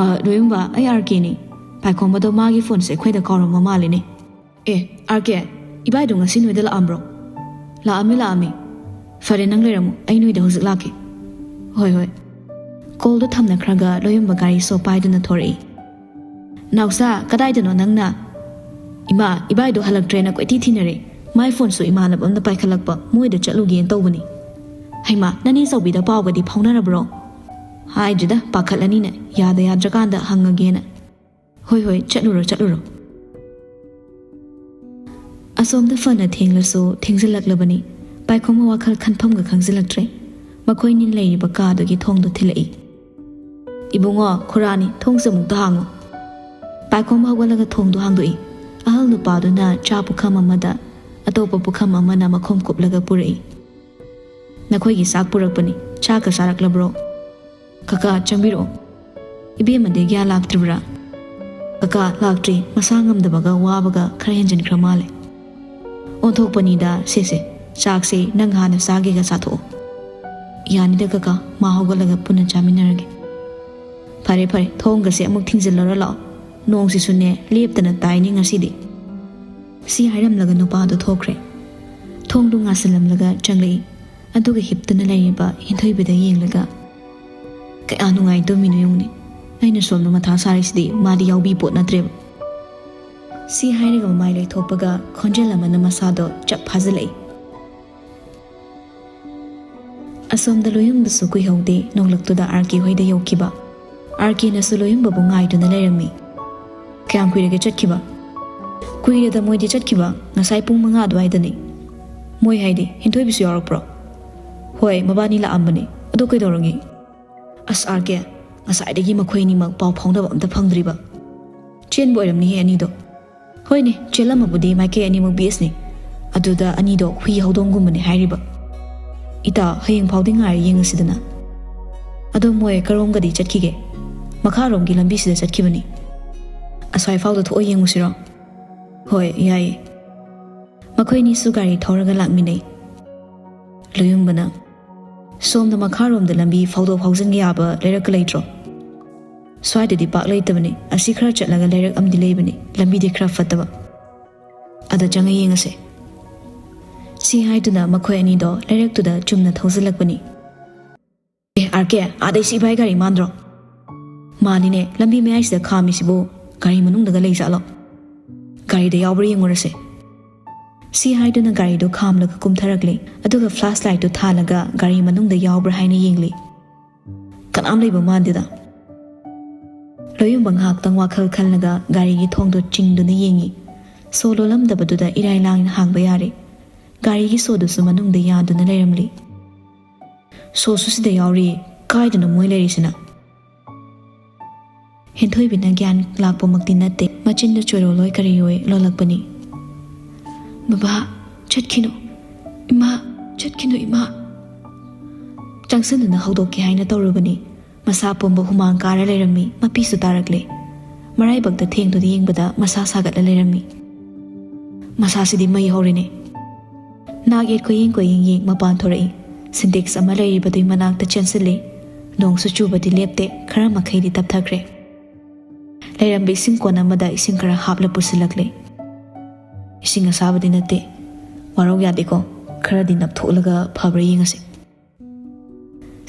ꯑ, ꯂꯣꯏꯌꯨꯝꯕ, ꯑꯩ ꯑꯥꯔ ꯀꯦꯅꯤ꯫ ꯄꯥꯏꯈꯣꯝꯕꯗꯣ ꯃꯥꯒꯤ ꯐꯣꯟꯁꯦ ꯑꯩꯈꯣꯏꯗ ꯀꯥꯎꯔꯝꯕ ꯃꯥꯜꯂꯤꯅꯦ꯫ ꯑꯦ, ꯑꯥꯔ ꯀꯦ, ꯏꯕꯥꯏꯗꯣ ꯉꯁꯤ ꯅꯣꯏꯗ ꯂꯥꯛꯑꯝꯕ꯭ꯔꯣ? ꯂꯥꯛꯑꯝꯃꯤ, ꯂꯥꯛꯑꯝꯃꯤ꯫ ꯐꯔꯦ, ꯅꯪ ꯂꯩꯔꯝꯃꯣ, ꯑꯩ ꯅꯣꯏꯗ ꯍꯧꯖꯤꯛ ꯂꯥꯛꯀꯦ꯫ ꯍꯣꯏ, ꯍꯣꯏ꯫ ꯀꯣꯜꯗꯣ ꯊꯝꯅꯈ꯭ꯔꯒ ꯂꯣꯏꯌꯨꯝꯕ ꯒꯥꯔꯤ ꯁꯣ ꯄꯥꯏꯗꯨꯅ ꯊꯣꯔꯛꯏ꯫ "ꯅꯥꯎꯆꯥ, ꯀꯗꯥꯏꯗꯅꯣ ꯅꯪꯅ?" "ꯏꯃꯥ, ꯏꯕꯥꯏꯗꯣ ꯍꯜꯂꯛꯇ꯭ꯔꯦꯅ ꯀꯣꯏꯊꯤ ꯊꯤꯅꯔꯦ꯫ ꯃꯥꯏ ꯐꯣꯟꯁꯨ ꯏꯃꯥꯟꯅꯕ ꯑꯃꯅ ꯄꯥꯏꯈꯠꯂꯛꯄ, ꯃꯣꯏꯗ ꯆꯠꯂꯨꯒꯦꯅ ꯇꯧꯕꯅꯤ꯫" "ꯍꯩꯃꯥ, ꯅꯅꯦ ꯆꯧꯕꯤꯗ ꯄꯥꯎꯒꯗꯤ ꯐꯥꯎꯅꯔꯕ꯭ꯔꯣ?" "ꯍꯥꯏꯗ꯭ꯔꯤꯗ, ꯄꯥꯈꯠꯂꯅꯤꯅ, ꯌꯥꯗ ꯌꯥꯗ꯭ꯔꯀꯥꯟꯗ ꯍꯪꯉꯒꯦꯅ꯫" "ꯍꯣꯏ, ꯍꯣꯏ, ꯆꯠꯂꯨꯔꯣ, ꯆꯠꯂꯨꯔꯣ꯫" ꯑꯁꯣꯝꯗ ꯐꯅ ꯊꯦꯡꯂꯁꯨ ꯊꯦꯡꯖꯤꯜꯂꯛꯂꯕꯅꯤ꯫ ꯄꯥꯏꯈꯣꯝꯕ ꯋꯥꯈꯜ ꯈꯟꯐꯝꯒ ꯈꯪꯖꯤꯜꯂꯛꯇ꯭ꯔꯦ꯫ ꯃꯈꯣꯏꯅꯤ ꯂꯩꯔꯤꯕ ꯀꯥꯗꯨꯒꯤ ꯊꯣꯡꯗꯣ ꯊꯤꯜꯂꯛꯏ꯫ "ꯏꯕꯨꯡꯉꯣ, ꯈꯨꯔꯥꯅꯤ, ꯊꯣꯡꯁꯦ ꯑꯃꯨꯛꯇ ꯍꯥꯡꯉꯨ꯫" ꯄꯥꯏꯈꯣꯝꯕ ꯍꯧꯒꯠꯂꯒ ꯊꯣꯡꯗꯣ ꯍꯥꯡꯗꯣꯛꯏ꯫ ꯑꯍꯜ ꯅꯨꯄꯥꯗꯨꯅ ꯆꯥ ꯄꯨꯈꯝ ꯑꯃꯗ, ꯑꯇꯣꯞꯄ ꯄꯨꯈꯝ ꯑꯃꯅ ꯃꯈꯣꯝ ꯀꯨꯞꯂꯒ ꯄꯨꯔꯛꯏ꯫ "ꯅꯈꯣꯏꯒꯤ ꯆꯥꯛ ꯄꯨꯔꯛꯄꯅꯤ, ꯆꯥꯛꯀ ꯆꯥꯔꯛꯂꯕ꯭ꯔꯣ?" "ꯀꯀꯥ, ꯆꯪꯕꯤꯔꯛꯑꯣ꯫" "ꯏꯕꯦꯝꯃꯗꯤ ꯒ꯭ꯌꯥꯟ ꯂꯥꯛꯇ꯭ꯔꯤꯕ꯭ꯔꯥ?" "ꯀꯀꯥ, ꯂꯥꯛꯇ꯭ꯔꯤ, ꯃꯁꯥ ꯉꯝꯗꯕꯒ ꯋꯥꯕꯒ ꯈꯔ ꯍꯦꯟꯖꯤꯟꯈ꯭ꯔ ꯃꯥꯜꯂꯦ꯫" "ꯑꯣꯟꯊꯣꯛꯄꯅꯤꯗ, ꯁꯦ ꯁꯦ, ꯆꯥꯛꯁꯦ ꯅꯪ ꯍꯥꯟꯅ ꯆꯥꯒꯦꯒ ꯆꯥꯊꯣꯛꯑꯣ꯫" "ꯌꯥꯅꯤꯗ ꯀꯀꯥ, ꯃꯥ ꯍꯧꯒꯠꯂꯒ ꯄꯨꯟꯅ ꯆꯥꯃꯤꯟꯅꯔꯒꯦ꯫" "ꯐꯔꯦ ꯐꯔꯦ, ꯊꯣꯡꯒꯁꯦ ꯑꯃꯨꯛ ꯊꯤꯡꯖꯤꯜꯂꯔ ꯂꯥꯛꯑꯣ, ꯅꯣꯡꯁꯤꯁꯨꯅꯦ ꯂꯦꯞꯇꯅ ꯇꯥꯏꯅꯦ ꯉꯁꯤꯗꯤ꯫" ꯁꯤ ꯍꯥꯏꯔꯝꯂꯒ ꯅꯨꯄꯥꯗꯣ ꯊꯣꯛꯈ꯭ꯔꯦ꯫ ꯊꯣꯡꯗꯣ ꯉꯥꯁꯤꯜꯂꯝꯂꯒ ꯆꯪꯂꯛꯏ꯫ ꯑꯗꯨꯒ ꯍꯤꯞꯇꯨꯅ ꯂꯩꯔꯤꯕ ꯍꯦꯟꯊꯣꯏꯕꯗ ꯌꯦꯡꯂꯒ, "ꯀꯌꯥ ꯅꯨꯡꯉꯥꯏꯗꯣꯃꯤꯅꯣ ꯌꯦꯡꯉꯨꯅꯦ, ꯑꯩꯅ ꯁꯣꯝꯗ ꯃꯊꯥ ꯁꯥꯔꯤꯁꯤꯗꯤ ꯃꯥꯗꯤ ꯌꯥꯎꯕꯤ ꯄꯣꯠ ꯅꯠꯇ꯭ꯔꯦꯕ꯫" ꯁꯤ ꯍꯥꯏꯔꯒ ꯃꯃꯥꯏ ꯂꯩꯊꯣꯛꯄꯒ ꯈꯣꯟꯖꯦꯜ ꯑꯃꯅ ꯃꯁꯥꯗꯣ ꯆꯞ ꯐꯥꯖꯤꯜꯂꯛꯏ꯫ ꯑꯁꯣꯝꯗ ꯂꯣꯏꯌꯨꯝꯕꯁꯨ ꯀꯨꯏꯍꯧꯗꯦ, ꯅꯣꯡꯂꯛꯇꯨꯗ ꯑꯥꯔ ꯀꯦ ꯍꯣꯏꯗ ꯌꯧꯈꯤꯕ꯫ ꯑꯥꯔ ꯀꯦꯅꯁꯨ ꯂꯣꯏꯌꯨꯝꯕꯕꯨ ꯉꯥꯏꯗꯨꯅ ꯂꯩꯔꯝꯃꯤ꯫ "ꯀꯌꯥꯝ ꯀꯨꯏꯔꯒꯦ ꯆꯠꯈꯤꯕ?" "ꯀꯨꯏꯔꯦꯗ, ꯃꯣꯏꯗꯤ ꯆꯠꯈꯤꯕ ꯉꯁꯥꯏ ꯄꯨꯡ ꯃꯉꯥ ꯑꯗꯨꯋꯥꯏꯗꯅꯤ꯫" "ꯃꯣꯏ ꯍꯥꯏꯗꯤ, ꯍꯦꯟꯊꯣꯏꯕꯤꯁꯨ ꯌꯥꯎꯔꯛꯄ꯭ꯔꯣ?" "ꯍꯣꯏ, ꯃꯕꯥꯅꯤ ꯂꯥꯛꯑꯝꯕꯅꯦ꯫ ꯑꯗꯣ ꯀꯩꯗꯧꯔꯒꯦ?" "ꯑꯁ ꯑꯥꯔ ꯀꯦ, ꯉꯁꯥꯏꯗꯒꯤ ꯃꯈꯣꯏ ꯑꯅꯤꯃꯛ ꯄꯥꯎ ꯐꯥꯎꯅꯕ ꯑꯝꯇ ꯐꯪꯗ꯭ꯔꯤꯕ꯫ ꯆꯦꯟꯕ ꯑꯣꯏꯔꯝꯅꯤꯍꯦ ꯑꯅꯤꯗꯣ꯫" "ꯍꯣꯏꯅꯦ, ꯆꯦꯜꯂꯝꯃꯕꯨꯗꯤ ꯃꯥꯏꯀꯩ ꯑꯅꯤꯃꯛ ꯕꯦꯁꯅꯤ꯫ ꯑꯗꯨꯗ ꯑꯅꯤꯗꯣ ꯍꯨꯏ ꯍꯧꯗꯣꯡꯒꯨꯝꯕꯅꯦ ꯍꯥꯏꯔꯤꯕ꯫" "ꯏꯇꯥ, ꯍꯌꯦꯡ ꯐꯥꯎꯗꯤ ꯉꯥꯏꯔ ꯌꯦꯡꯉꯁꯤꯗꯅ꯫" "ꯑꯗꯣ ꯃꯣꯏ ꯀꯔꯣꯝꯒꯗꯤ ꯆꯠꯈꯤꯒꯦ?" "ꯃꯈꯥꯔꯣꯝꯒꯤ ꯂꯝꯕꯤꯁꯤꯗ ꯆꯠꯈꯤꯕꯅꯤ꯫" "ꯑꯁ꯭ꯋꯥꯏ ꯐꯥꯎꯗ ꯊꯣꯛꯑ ꯌꯦꯡꯉꯨꯁꯤꯔꯣ?" "ꯍꯣꯏ, ꯌꯥꯏꯌꯦ꯫" ꯃꯈꯣꯏꯅꯤꯁꯨ ꯒꯥꯔꯤ ꯊꯧꯔꯒ ꯂꯥꯛꯃꯤꯟꯅꯩ꯫ ꯂꯣꯌꯨꯝꯕꯅ, "ꯁꯣꯝꯗ ꯃꯈꯥꯔꯣꯝꯗ ꯂꯝꯕꯤ ꯐꯥꯎꯗꯣꯛ ꯐꯥꯎꯖꯤꯟꯒꯦ ꯌꯥꯕ ꯂꯩꯔꯛꯀ ꯂꯩꯇ꯭ꯔꯣ? ꯁ꯭ꯋꯥꯏꯗꯗꯤ ꯄꯥꯛ ꯂꯩꯇꯕꯅꯤ꯫ ꯑꯁꯤ ꯈꯔ ꯆꯠꯂꯒ ꯂꯩꯔꯛ ꯑꯃꯗꯤ ꯂꯩꯕꯅꯤ, ꯂꯝꯕꯤꯗꯤ ꯈꯔ ꯐꯠꯇꯕ꯫ ꯑꯗ ꯆꯪꯉ ꯌꯦꯡꯉꯁꯦ꯫" ꯁꯤ ꯍꯥꯏꯗꯨꯅ ꯃꯈꯣꯏ ꯑꯅꯤꯗꯣ ꯂꯩꯔꯛꯇꯨꯗ ꯆꯨꯝꯅ ꯊꯧꯖꯤꯜꯂꯛꯄꯅꯤ꯫ "ꯑꯦ, ꯑꯥꯔ ꯀꯦ, ꯑꯥꯗꯩꯁꯤ ꯏꯕꯥꯏ ꯒꯥꯔꯤ ꯃꯥꯟꯗ꯭ꯔꯣ?" "ꯃꯥꯅꯤꯅꯦ, ꯂꯝꯕꯤ ꯃꯌꯥꯏꯁꯤꯗ ꯈꯥꯝꯃꯤꯁꯤꯕꯨ ꯒꯥꯔꯤ ꯃꯅꯨꯡꯗꯒ ꯂꯩꯖꯥꯠꯂꯣ? ꯒꯥꯔꯤꯗ ꯌꯥꯎꯕ꯭ꯔꯥ ꯌꯦꯡꯉꯨꯔꯁꯦ꯫" ꯁꯤ ꯍꯥꯏꯗꯨꯅ ꯒꯥꯔꯤꯗꯣ ꯈꯥꯝꯂꯒ ꯀꯨꯝꯊꯔꯛꯂꯦ꯫ ꯑꯗꯨꯒ ꯐ꯭ꯂꯥꯁ ꯂꯥꯏꯠꯇꯨ ꯊꯥꯜꯂꯒ ꯒꯥꯔꯤ ꯃꯅꯨꯡꯗ ꯌꯥꯎꯕ꯭ꯔꯥ ꯍꯥꯏꯅ ꯌꯦꯡꯂꯤ꯫ ꯀꯅꯥꯝ ꯂꯩꯕ ꯃꯥꯟꯗꯦꯗ꯫ ꯂꯣꯌꯨꯝꯕ ꯉꯥꯏꯍꯥꯛꯇꯪ ꯋꯥꯈꯜ ꯈꯜꯂꯒ ꯒꯥꯔꯤꯒꯤ ꯊꯣꯡꯗꯣ ꯆꯤꯡꯗꯨꯅ ꯌꯦꯡꯉꯤ꯫ ꯁꯣ ꯂꯣꯜꯂꯝꯗꯕꯗꯨꯗ ꯏꯔꯥꯏ ꯂꯥꯏꯅ ꯍꯥꯡꯕ ꯌꯥꯔꯦ꯫ ꯒꯥꯔꯤꯒꯤ ꯁꯣꯗꯨꯁꯨ ꯃꯅꯨꯡꯗ ꯌꯥꯗꯨꯅ ꯂꯩꯔꯝꯂꯤ꯫ "ꯁꯣꯁꯨ ꯁꯤꯗ ꯌꯥꯎꯔꯤꯌꯦ꯫ ꯀꯥꯏꯗꯅꯣ ꯃꯣꯏ ꯂꯩꯔꯤꯁꯤꯅ?" ꯍꯦꯟꯊꯣꯏꯕꯤꯅ ꯒ꯭ꯌꯥꯟ ꯂꯥꯛꯄꯃꯛꯇꯤ ꯅꯠꯇꯦ꯫ ꯃꯆꯤꯟꯗ ꯆꯣꯏꯔꯣꯜꯂꯣꯏ ꯀꯔꯤꯑꯣꯏ ꯂꯣꯜꯂꯛꯄꯅꯤ꯫ "ꯕꯕꯥ, ꯆꯠꯈꯤꯅꯨ꯫ ꯏꯃꯥ, ꯆꯠꯈꯤꯅꯨ, ꯏꯃꯥ!" ꯆꯪꯁꯤꯟꯗꯨꯅ ꯍꯧꯗꯣꯛꯀꯦ ꯍꯥꯏꯅ ꯇꯧꯔꯨꯕꯅꯤ꯫ ꯃꯁꯥ ꯄꯨꯝꯕ ꯍꯨꯃꯥꯡ ꯀꯥꯔ ꯂꯩꯔꯝꯃꯤ꯫ ꯃꯄꯤꯁꯨ ꯇꯥꯔꯛꯂꯦ꯫ ꯃꯔꯥꯏꯕꯛꯇ ꯊꯦꯡꯗꯨꯅ ꯌꯦꯡꯕꯗ ꯃꯁꯥ ꯁꯥꯒꯠꯂ ꯂꯩꯔꯝꯃꯤ꯫ ꯃꯁꯥꯁꯤꯗꯤ ꯃꯩ ꯍꯧꯔꯦꯅꯦ꯫ ꯅꯥꯛ ꯌꯦꯠ ꯀꯣꯏꯌꯦꯡ ꯀꯣꯏꯌꯦꯡ ꯌꯦꯡ ꯃꯄꯥꯟ ꯊꯣꯔꯛꯏ꯫ ꯁꯤꯟꯇꯦꯛꯁ ꯑꯃ ꯂꯩꯔꯤꯕꯗꯨꯒꯤ ꯃꯅꯥꯛꯇ ꯆꯦꯟꯁꯤꯜꯂꯤ꯫ ꯅꯣꯡꯁꯨ ꯆꯨꯕꯗꯤ ꯂꯦꯞꯇꯦ꯫ ꯈꯔ ꯃꯈꯩꯗꯤ ꯇꯞꯊꯈ꯭ꯔꯦ꯫ ꯂꯩꯔꯝꯕ ꯏꯁꯤꯡ ꯀꯣꯟ ꯑꯃꯗ ꯏꯁꯤꯡ ꯈꯔ ꯍꯥꯞꯂ ꯄꯨꯁꯤꯜꯂꯛꯂꯦ꯫ "ꯏꯁꯤꯡ ꯑꯁꯥꯕꯗꯤ ꯅꯠꯇꯦ꯫ ꯋꯥꯔꯧ ꯌꯥꯗꯦꯀꯣ꯫ ꯈꯔꯗꯤ ꯅꯞꯊꯣꯛꯂꯒ ꯐꯕ꯭ꯔꯥ ꯌꯦꯡꯉꯁꯤ꯫"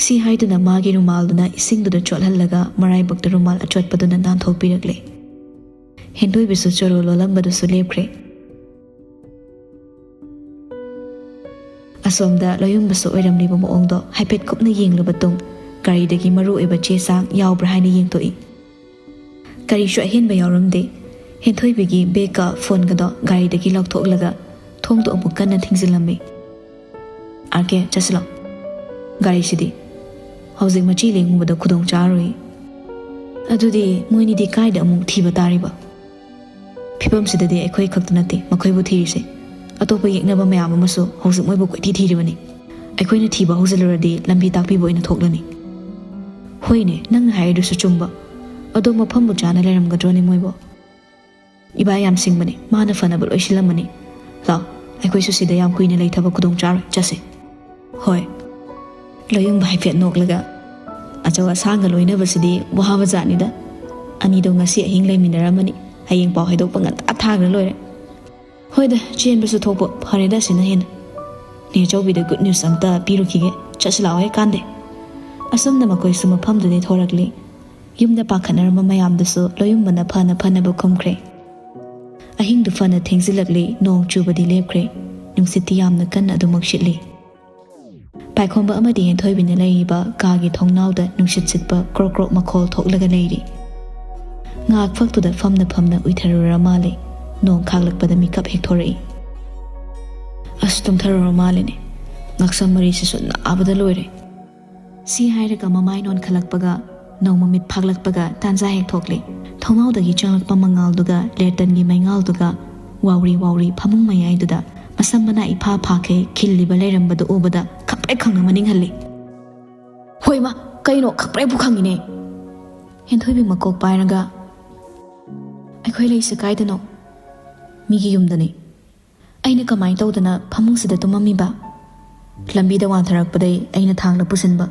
ꯁꯤ ꯍꯥꯏꯗꯨꯅ ꯃꯥꯒꯤ ꯔꯨꯃꯥꯜꯗꯨꯅ ꯏꯁꯤꯡꯗꯨꯗ ꯆꯣꯠꯍꯜꯂꯒ ꯃꯔꯥꯏꯕꯛꯇ ꯔꯨꯃꯥꯜ ꯑꯆꯣꯠꯄꯗꯨꯅ ꯅꯥꯟꯊꯣꯛꯄꯤꯔꯛꯂꯦ꯫ ꯍꯦꯟꯊꯣꯏꯕꯤꯁꯨ ꯆꯣꯔꯣ ꯂꯣꯜꯂꯝꯕꯗꯨꯁꯨ ꯂꯦꯞꯈ꯭ꯔꯦ꯫ ꯑꯁꯣꯝꯗ ꯂꯣꯌꯨꯝꯕꯁꯨ ꯑꯣꯏꯔꯝꯂꯤꯕ ꯃꯑꯣꯡꯗꯣ ꯍꯥꯏꯐꯦꯠ ꯀꯨꯞꯅ ꯌꯦꯡꯂꯨꯕ ꯇꯨꯡ ꯒꯥꯔꯤꯗꯒꯤ ꯃꯔꯨ ꯑꯣꯏꯕ ꯆꯦ ꯆꯥꯡ ꯌꯥꯎꯕ꯭ꯔꯥ ꯍꯥꯏꯅ ꯌꯦꯡꯊꯣꯛꯏ꯫ ꯀꯔꯤꯁꯨ ꯑꯍꯦꯟꯕ ꯌꯥꯎꯔꯝꯗꯦ꯫ ꯍꯦꯟꯊꯣꯏꯕꯤꯒꯤ ꯕꯦꯒꯀ ꯐꯣꯟꯒꯗꯣ ꯒꯥꯔꯤꯗꯒꯤ ꯂꯧꯊꯣꯛꯂꯒ ꯊꯣꯡꯗꯣ ꯑꯃꯨꯛ ꯀꯟꯅ ꯊꯤꯡꯖꯤꯜꯂꯝꯃꯤ꯫ "ꯑꯥꯔ ꯀꯦ, ꯆꯠꯁꯤꯜꯂꯣ꯫ ꯒꯥꯔꯤꯁꯤꯗꯤ ꯍꯧꯖꯤꯛ ꯃꯆꯤ ꯂꯦꯡꯉꯨꯕꯗ ꯈꯨꯗꯣꯡ ꯆꯥꯔꯣꯏ꯫" "ꯑꯗꯨꯗꯤ ꯃꯣꯏꯅꯤꯗꯤ ꯀꯥꯏꯗ ꯑꯃꯨꯛ ꯊꯤꯕ ꯇꯥꯔꯤꯕ? ꯐꯤꯕꯝꯁꯤꯗꯗꯤ ꯑꯩꯈꯣꯏ ꯈꯛꯇ ꯅꯠꯇꯦ ꯃꯈꯣꯏꯕꯨ ꯊꯤꯔꯤꯁꯦ꯫ ꯑꯇꯣꯞꯄ ꯌꯦꯛꯅꯕ ꯃꯌꯥꯝ ꯑꯃꯁꯨ ꯍꯧꯖꯤꯛ ꯃꯣꯏꯕꯨ ꯀꯣꯏꯊꯤ ꯊꯤꯔꯤꯕꯅꯤ꯫ ꯑꯩꯈꯣꯏꯅ ꯊꯤꯕ ꯍꯧꯖꯤꯜꯂꯨꯔꯗꯤ ꯂꯝꯕꯤ ꯇꯥꯛꯄꯤꯕ ꯑꯣꯏꯅ ꯊꯣꯛꯂꯅꯤ꯫" "ꯍꯣꯏꯅꯦ, ꯅꯪꯅ ꯍꯥꯏꯔꯤꯗꯨꯁꯨ ꯆꯨꯝꯕ꯫ ꯑꯗꯣ ꯃꯐꯝꯕꯨ ꯆꯥꯅ ꯂꯩꯔꯝꯒꯗ꯭ꯔꯣꯅꯦ ꯃꯣꯏꯕꯨ?" "ꯏꯕꯥ ꯌꯥꯝ ꯁꯤꯡꯕꯅꯤ, ꯃꯥꯅ ꯐꯅꯕ ꯂꯣꯏ ꯁꯤꯜꯂꯝꯃꯅꯤ꯫ ꯂꯥꯎ, ꯑꯩꯈꯣꯏꯁꯨ ꯁꯤꯗ ꯌꯥꯝ ꯀꯨꯏꯅ ꯂꯩꯊꯕ ꯈꯨꯗꯣꯡ ꯆꯥꯔꯣꯏ, ꯆꯠꯁꯦ꯫" "ꯍꯣꯏ꯫" ꯂꯣꯌꯨꯝꯕ ꯍꯥꯏꯐꯦꯠ ꯅꯣꯛꯂꯒ, "ꯑꯆꯧ ꯑꯁꯥꯡꯒ ꯂꯣꯏꯅꯕꯁꯤꯗꯤ ꯋꯥꯕ ꯖꯥꯠꯅꯤꯗ꯫ ꯑꯅꯤꯗꯣ ꯉꯁꯤ ꯑꯍꯤꯡ ꯂꯩꯃꯤꯟꯅꯔꯝꯃꯅꯤ, ꯍꯌꯦꯡ ꯄꯥꯎ ꯍꯥꯏꯗꯣꯛꯄ ꯉꯟꯇꯥ ꯊꯥꯈ꯭ꯔ ꯂꯣꯏꯔꯦ꯫ ꯍꯣꯏꯗ, ꯆꯦꯟꯕꯁꯨ ꯊꯣꯛꯄ ꯐꯔꯦꯗ, ꯑꯁꯤꯅ ꯍꯦꯟꯅ꯫ ꯅꯦ ꯑꯆꯧꯕꯤꯗ ꯒꯨꯗ ꯅ꯭ꯌꯨꯁ ꯑꯝꯇ ꯄꯤꯔꯨꯈꯤꯒꯦ, ꯆꯠꯁꯤ ꯂꯥꯛꯑꯣꯍꯦ ꯀꯥꯟꯗꯦ꯫" ꯑꯁꯨꯝꯅ ꯃꯈꯣꯏꯁꯨ ꯃꯐꯝꯗꯨꯗꯩ ꯊꯣꯔꯛꯂꯤ꯫ ꯌꯨꯝꯗ ꯄꯥꯈꯠꯅꯔꯝꯕ ꯃꯌꯥꯝꯗꯨꯁꯨ ꯂꯣꯌꯨꯝꯕꯅ ꯐꯅ ꯐꯅꯕ ꯈꯨꯝꯈ꯭ꯔꯦ꯫ ꯑꯍꯤꯡꯗꯨ ꯐꯅ ꯊꯦꯡꯖꯤꯜꯂꯛꯂꯤ, ꯅꯣꯡ ꯆꯨꯕꯗꯤ ꯂꯦꯞꯈ꯭ꯔꯦ꯫ ꯅꯨꯡꯁꯤꯠꯇꯤ ꯌꯥꯝꯅ ꯀꯟꯅ ꯑꯗꯨꯃꯛ ꯁꯤꯠꯂꯤ꯫ ꯄꯥꯏꯈꯣꯝꯕ ꯑꯃꯗꯤ ꯍꯦꯟꯊꯣꯏꯕꯤꯅ ꯂꯩꯔꯤꯕ ꯀꯥꯒꯤ ꯊꯣꯡꯅꯥꯎꯗ ꯅꯨꯡꯁꯤꯠ ꯁꯤꯠꯄ ꯀ꯭ꯔꯣꯛ ꯀ꯭ꯔꯣꯛ ꯃꯈꯣꯜ ꯊꯣꯛꯂꯒ ꯂꯩꯔꯤ꯫ ꯉꯥꯏꯍꯥꯛ ꯐꯛꯇꯨꯗ ꯐꯝꯅ ꯐꯝꯅ ꯎꯏꯊꯔꯨꯔ ꯃꯥꯜꯂꯤ, ꯅꯣꯡ ꯈꯥꯛꯂꯛꯄꯗ ꯃꯤꯀꯞ ꯍꯦꯛ ꯊꯣꯔꯛꯏ꯫ "ꯑꯁ, ꯇꯨꯝꯊꯔꯨꯔ ꯃꯥꯜꯂꯤꯅꯦ꯫ ꯉꯛꯁꯝ ꯃꯔꯤꯁꯤꯁꯨ ꯅꯥꯕꯗ ꯂꯣꯏꯔꯦ꯫" ꯁꯤ ꯍꯥꯏꯔꯒ ꯃꯃꯥꯏ ꯅꯣꯟꯈꯠꯂꯛꯄꯒ, ꯅꯣꯡ ꯃꯃꯤꯠ ꯐꯥꯛꯂꯛꯄꯒ ꯇꯥꯟꯖꯥ ꯍꯦꯛ ꯊꯣꯛꯂꯦ꯫ ꯊꯣꯡꯅꯥꯎꯗꯒꯤ ꯆꯪꯂꯛꯄ ꯃꯉꯥꯜꯗꯨꯒ ꯂꯦꯇꯟꯒꯤ ꯃꯩꯉꯥꯜꯗꯨꯒ ꯋꯥꯎꯔꯤ ꯋꯥꯎꯔꯤ ꯐꯃꯨꯡ ꯃꯌꯥꯏꯗꯨꯗ ꯃꯁꯝ ꯃꯅꯥ ꯏꯐꯥ ꯐꯥꯈꯩ ꯈꯤꯜꯂꯤꯕ ꯂꯩꯔꯝꯕꯗꯨ ꯎꯕꯗ ꯈꯪꯄ꯭ꯔꯦꯛ ꯈꯪꯅ ꯃꯅꯤꯡ ꯍꯜꯂꯤ꯫ "ꯍꯣꯏ ꯃꯥ, ꯀꯩꯅꯣ, ꯈꯪꯄ꯭ꯔꯦꯛꯄꯨ ꯈꯪꯉꯤꯅꯦ!" ꯍꯦꯟꯊꯣꯏꯕꯤ ꯃꯀꯣꯛ ꯄꯥꯏꯔꯒ, "ꯑꯩꯈꯣꯏ ꯂꯩꯁꯦ ꯀꯥꯏꯗꯅꯣ?" "ꯃꯤꯒꯤ ꯌꯨꯝꯗꯅꯤ꯫" "ꯑꯩꯅ ꯀꯃꯥꯏꯅ ꯇꯧꯗꯅ ꯐꯃꯨꯡꯁꯤꯗ ꯇꯨꯝꯃꯝꯃꯤꯕ?" "ꯂꯝꯕꯤꯗ ꯋꯥꯟꯊꯔꯛꯄꯗꯩ ꯑꯩꯅ ꯊꯥꯡꯂ ꯄꯨꯁꯤꯟꯕ꯫"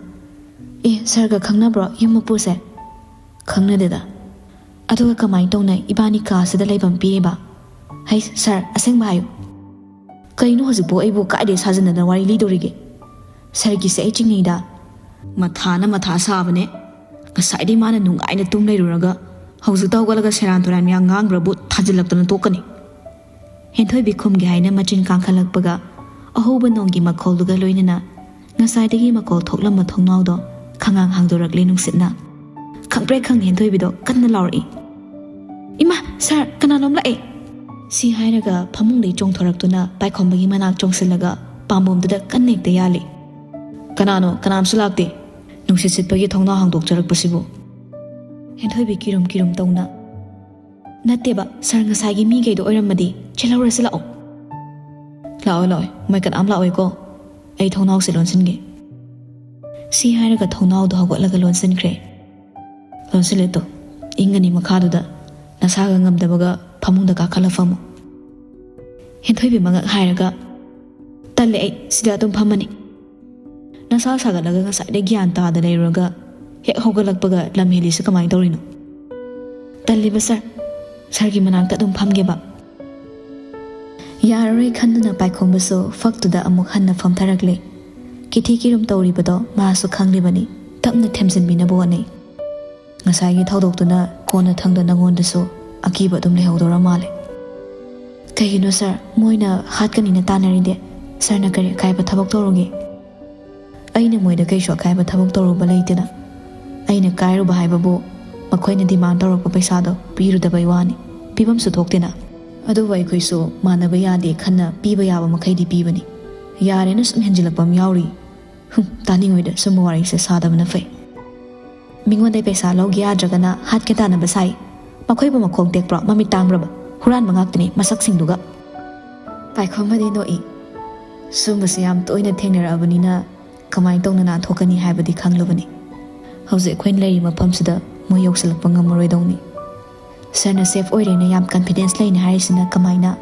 "ꯑꯦ, ꯁꯥꯔꯒ ꯈꯪꯅꯕ꯭ꯔꯣ ꯌꯨꯝ ꯃꯄꯨꯁꯦ?" "ꯈꯪꯅꯗꯦꯗ꯫" "ꯑꯗꯨꯒ ꯀꯃꯥꯏꯅ ꯇꯧꯅ ꯏꯕꯥꯅꯤ ꯀꯥꯁꯤꯗ ꯂꯩꯐꯝ ꯄꯤꯔꯤꯕ?" "ꯍꯩ, ꯁꯥꯔ, ꯑꯁꯦꯡꯕ ꯍꯥꯏꯌꯨ꯫" "ꯀꯩꯅꯣ ꯍꯧꯖꯤꯛꯄꯨ ꯑꯩꯕꯨ ꯀꯥꯏꯗꯩ ꯁꯥꯖꯤꯟꯅꯗꯅ ꯋꯥꯔꯤ ꯂꯤꯗꯧꯔꯤꯒꯦ? ꯁꯥꯔꯒꯤꯁꯦ ꯑꯩ ꯆꯤꯡꯅꯩꯗ꯫" "ꯃꯊꯥꯅ ꯃꯊꯥ ꯁꯥꯕꯅꯦ꯫ ꯉꯁꯥꯏꯗꯩ ꯃꯥꯅ ꯅꯨꯡꯉꯥꯏꯅ ꯇꯨꯝ ꯂꯩꯔꯨꯔꯒ ꯍꯧꯖꯤꯛꯇ ꯍꯧꯒꯠꯂꯒ ꯁꯦꯔꯥꯟ ꯇꯨꯔꯥꯟ ꯃꯌꯥꯝ ꯉꯥꯡꯕ꯭ꯔꯕꯨ ꯊꯥꯖꯤꯜꯂꯛꯇꯅ ꯇꯣꯛꯀꯅꯤ꯫" ꯍꯦꯟꯊꯣꯏꯕꯤ ꯈꯨꯝꯒꯦ ꯍꯥꯏꯅ ꯃꯆꯤꯟ ꯀꯥꯡꯈꯠꯂꯛꯄꯒ, ꯑꯍꯧꯕ ꯅꯣꯡꯒꯤ ꯃꯈꯣꯜꯗꯨꯒ ꯂꯣꯏꯅꯅ ꯉꯁꯥꯏꯗꯒꯤ ꯃꯈꯣꯜ ꯊꯣꯛꯂꯝꯕ ꯊꯣꯡꯅꯥꯎꯗꯣ ꯈꯪꯉꯥꯡ ꯍꯥꯡꯗꯣꯔꯛꯂꯦ ꯅꯨꯡꯁꯤꯠꯅ꯫ ꯈꯪꯄ꯭ꯔꯦꯛ ꯈꯪ ꯍꯦꯟꯊꯣꯏꯕꯤꯗꯣ ꯀꯟꯅ ꯂꯥꯎꯔꯛꯏ, "ꯏꯃꯥ, ꯁꯥꯔ, ꯀꯅꯥꯅꯣꯝ ꯂꯥꯛꯑꯦ!" ꯁꯤ ꯍꯥꯏꯔꯒ ꯐꯃꯨꯡꯗꯩ ꯆꯣꯡꯊꯣꯔꯛꯇꯨꯅ ꯄꯥꯏꯈꯣꯝꯕꯒꯤ ꯃꯅꯥꯛ ꯆꯣꯡꯁꯤꯜꯂꯒ ꯄꯥꯝꯕꯣꯝꯗꯨꯗ ꯀꯟꯅ ꯍꯦꯛꯇ ꯌꯥꯜꯂꯤ꯫ "ꯀꯅꯥꯅꯣ? ꯀꯅꯥꯝꯁꯨ ꯂꯥꯛꯇꯦ꯫ ꯅꯨꯡꯁꯤꯠ ꯁꯤꯠꯄꯒꯤ ꯊꯣꯡꯅꯥꯎ ꯍꯥꯡꯗꯣꯛꯆꯔꯛꯄꯁꯤꯕꯨ?" ꯍꯦꯟꯊꯣꯏꯕꯤ ꯀꯤꯔꯨꯝ ꯀꯤꯔꯨꯝ ꯇꯧꯅ, "ꯅꯠꯇꯦꯕ, ꯁꯥꯔ, ꯉꯁꯥꯏꯒꯤ ꯃꯤꯈꯩꯗꯣ ꯑꯣꯏꯔꯝꯃꯗꯤ ꯆꯦꯜꯍꯧꯔꯁꯤ ꯂꯥꯛꯑꯣ꯫" "ꯂꯥꯛꯑꯣꯏ, ꯂꯥꯛꯑꯣꯏ, ꯃꯣꯏ ꯀꯅꯥꯝ ꯂꯥꯛꯑꯣꯏꯀꯣ꯫ ꯑꯩ ꯊꯣꯡꯅꯥꯎꯁꯦ ꯂꯣꯟꯁꯤꯟꯒꯦ꯫" ꯁꯤ ꯍꯥꯏꯔꯒ ꯊꯣꯡꯅꯥꯎꯗꯣ ꯍꯧꯒꯠꯂꯒ ꯂꯣꯟꯁꯤꯟꯈ꯭ꯔꯦ꯫ "ꯂꯣꯟꯁꯤꯜꯂꯦ ꯇꯨ, ꯏꯪꯒꯅꯤ ꯃꯈꯥꯗꯨꯗ, ꯅꯁꯥꯒ ꯉꯝꯗꯕꯒ ꯐꯃꯨꯡꯗ ꯀꯥꯈꯠꯂ ꯐꯝꯃꯨ꯫" ꯍꯦꯟꯊꯣꯏꯕꯤ ꯃꯉꯛ ꯍꯥꯏꯔꯒ, "ꯇꯜꯂꯦ, ꯑꯩ ꯁꯤꯗ ꯑꯗꯨꯝ ꯐꯝꯃꯅꯤ꯫" ꯅꯁꯥ ꯁꯥꯒꯠꯂꯒ ꯉꯁꯥꯏꯗꯩ ꯒ꯭ꯌꯥꯟ ꯇꯥꯗ ꯂꯩꯔꯨꯔꯒ ꯍꯦꯛ ꯍꯧꯒꯠꯂꯛꯄꯒ ꯂꯝ ꯍꯦꯜꯂꯤꯁꯦ ꯀꯃꯥꯏꯅ ꯇꯧꯔꯤꯅꯣ? ꯇꯜꯂꯤꯕ ꯁꯥꯔ, ꯁꯥꯔꯒꯤ ꯃꯅꯥꯛꯇ ꯑꯗꯨꯝ ꯐꯝꯒꯦꯕ꯫ ꯌꯥꯔꯔꯣꯏ ꯈꯟꯗꯨꯅ ꯄꯥꯏꯈꯣꯝꯕꯁꯨ ꯐꯛꯇꯨꯗ ꯑꯃꯨꯛ ꯍꯟꯅ ꯐꯝꯊꯔꯛꯂꯦ꯫ ꯀꯤꯊꯤ ꯀꯤꯔꯨꯝ ꯇꯧꯔꯤꯕꯗꯣ ꯃꯥꯁꯨ ꯈꯪꯂꯤꯕꯅꯤ꯫ ꯇꯞꯅ ꯊꯦꯝꯖꯤꯟꯕꯤꯅꯕ ꯍꯣꯠꯅꯩ꯫ ꯉꯁꯥꯏꯒꯤ ꯊꯧꯗꯣꯛꯇꯨꯅ ꯀꯣꯟꯅꯊꯪꯗ ꯅꯉꯣꯟꯗꯁꯨ ꯑꯀꯤꯕ ꯑꯗꯨꯝ ꯂꯩꯍꯧꯗꯧꯔ ꯃꯥꯜꯂꯦ꯫ ꯀꯩꯒꯤꯅꯣ ꯁꯥꯔ, ꯃꯣꯏꯅ ꯍꯥꯠꯀꯅꯤꯅ ꯇꯥꯟꯅꯔꯤꯗꯤ? ꯁꯥꯔꯅ ꯀꯔꯤ ꯑꯀꯥꯏꯕ ꯊꯕꯛ ꯇꯧꯔꯨꯒꯦ? ꯑꯩꯅ ꯃꯣꯏꯗ ꯀꯩꯁꯨ ꯑꯀꯥꯏꯕ ꯊꯕꯛ ꯇꯧꯔꯨꯕ ꯂꯩꯇꯦꯅ꯫ ꯑꯩꯅ ꯀꯥꯏꯔꯨꯕ ꯍꯥꯏꯕꯕꯨ ꯃꯈꯣꯏꯅ ꯗꯤꯃꯥꯟ ꯇꯧꯔꯛꯄ ꯄꯩꯁꯥꯗꯣ ꯄꯤꯔꯨꯗꯕꯩ ꯋꯥꯅꯤ꯫ ꯄꯤꯐꯝꯁꯨ ꯊꯣꯛꯇꯦꯅ꯫ ꯑꯗꯨꯕꯨ ꯑꯩꯈꯣꯏꯁꯨ ꯃꯥꯟꯅꯕ ꯌꯥꯗꯦ ꯈꯟꯅ ꯄꯤꯕ ꯌꯥꯕ ꯃꯈꯩꯗꯤ ꯄꯤꯕꯅꯤ꯫ ꯌꯥꯔꯦꯅ ꯁꯨꯝ ꯍꯦꯟꯖꯤꯜꯂꯛꯄ ꯑꯃ ꯌꯥꯎꯔꯤ꯫ ꯍꯨꯝ, ꯇꯥꯅꯤꯡꯉꯣꯏꯗ ꯁꯨꯝꯕ ꯋꯥꯔꯤꯁꯦ ꯁꯥꯗꯕꯅ ꯐꯩ꯫ ꯃꯤꯉꯣꯟꯗꯩ ꯄꯩꯁꯥ ꯂꯧꯒꯦ ꯌꯥꯗ꯭ꯔꯒꯅ ꯍꯥꯠꯀꯦ ꯇꯥꯟꯅꯕ ꯁꯥꯏ꯫ ꯃꯈꯣꯏꯕꯨ ꯃꯈꯣꯡ ꯇꯦꯛꯄ꯭ꯔꯣ, ꯃꯃꯤꯠ ꯇꯥꯡꯕ꯭ꯔꯕ? ꯍꯨꯔꯥꯟꯕ ꯉꯥꯛꯇꯅꯤ ꯃꯁꯛꯁꯤꯡꯗꯨꯒ꯫ ꯄꯥꯏꯈꯣꯝꯕꯗꯤ ꯅꯣꯛꯏ꯫ ꯁꯨꯝꯕꯁꯦ ꯌꯥꯝ ꯇꯣꯏꯅ ꯊꯦꯡꯅꯔꯛꯑꯕꯅꯤꯅ ꯀꯃꯥꯏꯅ ꯇꯧꯅ ꯅꯥꯟꯊꯣꯛꯀꯅꯤ ꯍꯥꯏꯕꯗꯤ ꯈꯪꯂꯕꯅꯤ꯫ ꯍꯧꯖꯤꯛ ꯑꯩꯈꯣꯏꯅ ꯂꯩꯔꯤ ꯃꯐꯝꯁꯤꯗ ꯃꯣꯏ ꯌꯧꯁꯤꯜꯂꯛꯄ ꯉꯝꯃꯔꯣꯏꯗꯧꯅꯤ꯫ ꯁꯥꯔꯅ ꯁꯦꯐ ꯑꯣꯏꯔꯦꯅ ꯌꯥꯝ ꯀꯟꯐꯤꯗꯦꯟꯁ ꯂꯩꯅ ꯍꯥꯏꯔꯤꯁꯤꯅ ꯀꯃꯥꯏꯅ?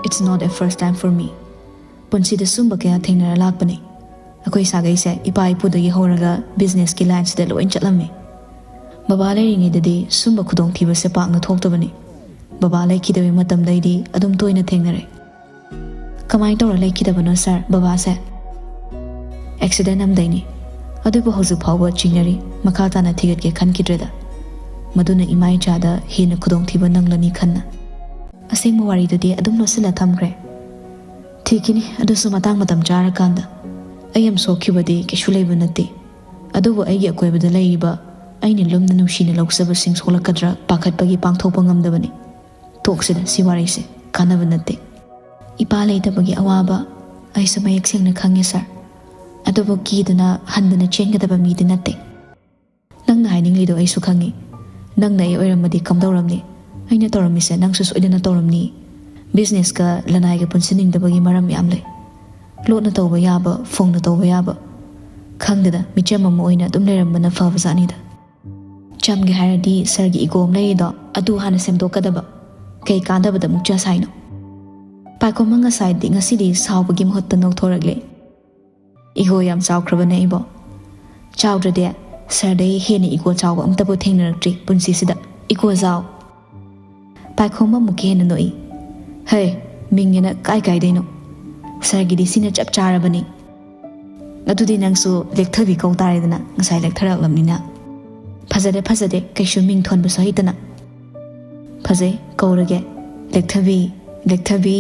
It's not a first time for me. ꯄꯨꯟꯁꯤꯗ ꯁꯨꯝꯕ ꯀꯌꯥ ꯊꯦꯡꯅꯔ ꯂꯥꯛꯄꯅꯤ꯫ ꯑꯩꯈꯣꯏ ꯁꯥꯒꯩꯁꯦ ꯏꯄꯥ ꯏꯄꯨꯗꯒꯤ ꯍꯧꯔꯒ ꯕꯤꯖꯤꯅꯦꯁꯀꯤ ꯂꯥꯏꯟꯁꯤꯗ ꯂꯣꯏ ꯆꯠꯂꯝꯃꯤ꯫ ꯕꯕꯥ ꯂꯩꯔꯤꯉꯩꯗꯗꯤ ꯁꯨꯝꯕ ꯈꯨꯗꯣꯡꯊꯤꯕꯁꯦ ꯄꯥꯛꯅ ꯊꯣꯛꯇꯕꯅꯤ꯫ ꯕꯕꯥ ꯂꯩꯈꯤꯗꯕꯩ ꯃꯇꯝꯗꯩꯗꯤ ꯑꯗꯨꯝ ꯇꯣꯏꯅ ꯊꯦꯡꯅꯔꯦ꯫ ꯀꯃꯥꯏꯅ ꯇꯧꯔ ꯂꯩꯈꯤꯗꯕꯅꯣ ꯁꯥꯔ, ꯕꯕꯥꯁꯦ? ꯑꯦꯛꯁꯤꯗꯦꯟ ꯑꯃꯗꯩꯅꯤ꯫ ꯑꯗꯨꯕꯨ ꯍꯧꯖꯤꯛ ꯐꯥꯎꯕ ꯆꯤꯡꯅꯔꯤ꯫ ꯃꯈꯥ ꯇꯥꯅ ꯊꯤꯒꯠꯀꯦ ꯈꯟꯈꯤꯗ꯭ꯔꯦꯗ꯫ ꯃꯗꯨꯅ ꯏꯃꯥ ꯏꯆꯥꯗ ꯍꯦꯟꯅ ꯈꯨꯗꯣꯡꯊꯤꯕ ꯅꯪꯂꯅꯤ ꯈꯟꯅ꯫ ꯑꯁꯦꯡꯕ ꯋꯥꯔꯤꯗꯨꯗꯤ ꯑꯗꯨꯝ ꯂꯣꯠꯁꯤꯜꯂ ꯊꯝꯈ꯭ꯔꯦ꯫ ꯊꯤꯈꯤꯅꯤ, ꯑꯗꯨꯁꯨ ꯃꯇꯥꯡ ꯃꯇꯝ ꯆꯥꯔꯀꯥꯟꯗ꯫ ꯑꯩ ꯌꯥꯝ ꯁꯣꯛꯈꯤꯕꯗꯤ ꯀꯩꯁꯨ ꯂꯩꯕ ꯅꯠꯇꯦ꯫ ꯑꯗꯨꯕꯨ ꯑꯩꯒꯤ ꯑꯀꯣꯏꯕꯗ ꯂꯩꯔꯤꯕ ꯑꯩꯅ ꯂꯨꯝꯅ ꯅꯨꯡꯁꯤꯅ ꯂꯧꯖꯕꯁꯤꯡ ꯁꯣꯛꯂꯛꯀꯗ꯭ꯔꯥ ꯄꯥꯈꯠꯄꯒꯤ ꯄꯥꯡꯊꯣꯛꯄ ꯉꯝꯗꯕꯅꯤ꯫ ꯇꯣꯛꯁꯤꯗ, ꯁꯤ ꯋꯥꯔꯤꯁꯦ ꯀꯥꯟꯅꯕ ꯅꯠꯇꯦ꯫ ꯏꯄꯥ ꯂꯩꯇꯕꯒꯤ ꯑꯋꯥꯕ ꯑꯩꯁꯨ ꯃꯌꯦꯛ ꯁꯦꯡꯅ ꯈꯪꯉꯦ ꯁꯥꯔ꯫ ꯑꯗꯨꯕꯨ ꯀꯤꯗꯨꯅ ꯍꯟꯗꯨꯅ ꯆꯦꯟꯒꯗꯕ ꯃꯤꯗꯤ ꯅꯠꯇꯦ꯫ ꯅꯪꯅ ꯍꯥꯏꯅꯤꯡꯂꯤꯗꯣ ꯑꯩꯁꯨ ꯈꯪꯉꯤ꯫ ꯅꯪꯅ ꯑꯩ ꯑꯣꯏꯔꯝꯃꯗꯤ ꯀꯝꯗꯧꯔꯝꯅꯤ? ꯑꯩꯅ ꯇꯧꯔꯝꯃꯤꯁꯦ ꯅꯪꯁꯨ ꯁꯣꯏꯗꯅ ꯇꯧꯔꯝꯅꯤ꯫ ꯕꯤꯖꯤꯅꯦꯁꯀ ꯂꯅꯥꯏꯒ ꯄꯨꯟꯁꯤꯟꯅꯤꯡꯗꯕꯒꯤ ꯃꯔꯝ ꯌꯥꯝ ꯂꯩ꯫ ꯂꯣꯠꯅ ꯇꯧꯕ ꯌꯥꯕ, ꯐꯣꯡꯅ ꯇꯧꯕ ꯌꯥꯕ꯫ ꯈꯪꯗꯦꯗ, ꯃꯤꯆꯝ ꯑꯃ ꯑꯣꯏꯅ ꯑꯗꯨꯝ ꯂꯩꯔꯝꯕꯅ ꯐꯕꯖꯥꯠꯅꯤꯗ꯫ ꯆꯝꯒꯦ ꯍꯥꯏꯔꯗꯤ ꯁꯥꯔꯒꯤ ꯏꯒꯣ ꯑꯃ ꯂꯩꯔꯤꯗꯣ, ꯑꯗꯨ ꯍꯥꯟꯅ ꯁꯦꯝꯗꯣꯛꯀꯗꯕ꯫ ꯀꯩ ꯀꯥꯟꯗꯕꯗ ꯑꯃꯨꯛ ꯆꯁ ꯍꯥꯏꯅꯣ? ꯄꯥꯏꯈꯣꯝꯕ ꯉꯁꯥꯏꯗꯤ ꯉꯁꯤꯗꯤ ꯁꯥꯎꯕꯒꯤ ꯃꯍꯨꯠꯇ ꯅꯣꯛꯊꯣꯔꯛꯂꯦ꯫ Ego ꯌꯥꯝ ꯆꯥꯎꯈ꯭ꯔꯕꯅꯦ ꯑꯩꯕꯣ꯫ ꯆꯥꯎꯗ꯭ꯔꯗꯤ ꯁꯥꯔꯗꯩ ꯍꯦꯟꯅ ego ꯆꯥꯎꯕ ꯑꯝꯇꯕꯨ ꯊꯦꯡꯅꯔꯛꯇ꯭ꯔꯤ ꯄꯨꯟꯁꯤꯁꯤꯗ꯫ Ego ꯆꯥꯎ꯫ ꯄꯥꯏꯈꯣꯝꯕ ꯑꯃꯨꯛꯀ ꯍꯦꯟꯅ ꯅꯣꯛꯏ꯫ "ꯍꯩ, ꯃꯤꯡꯒꯤꯅ ꯀꯥꯏ ꯀꯥꯏꯗꯩꯅꯣ? ꯁꯥꯔꯒꯤꯗꯤ ꯁꯤꯅ ꯆꯞ ꯆꯥꯔꯕꯅꯤ꯫ ꯑꯗꯨꯗꯤ ꯅꯪꯁꯨ ꯂꯦꯛꯊꯕꯤ ꯀꯧ ꯇꯥꯔꯦꯗꯅ, ꯉꯁꯥꯏ ꯂꯦꯛꯊꯔꯛꯂꯕꯅꯤꯅ꯫" "ꯐꯖꯗꯦ, ꯐꯖꯗꯦ, ꯀꯩꯁꯨ ꯃꯤꯡ ꯊꯣꯟꯕꯁꯨ ꯍꯩꯇꯅ꯫" "ꯐꯖꯩ, ꯀꯧꯔꯒꯦ꯫ ꯂꯦꯛꯊꯕꯤ, ꯂꯦꯛꯊꯕꯤ꯫"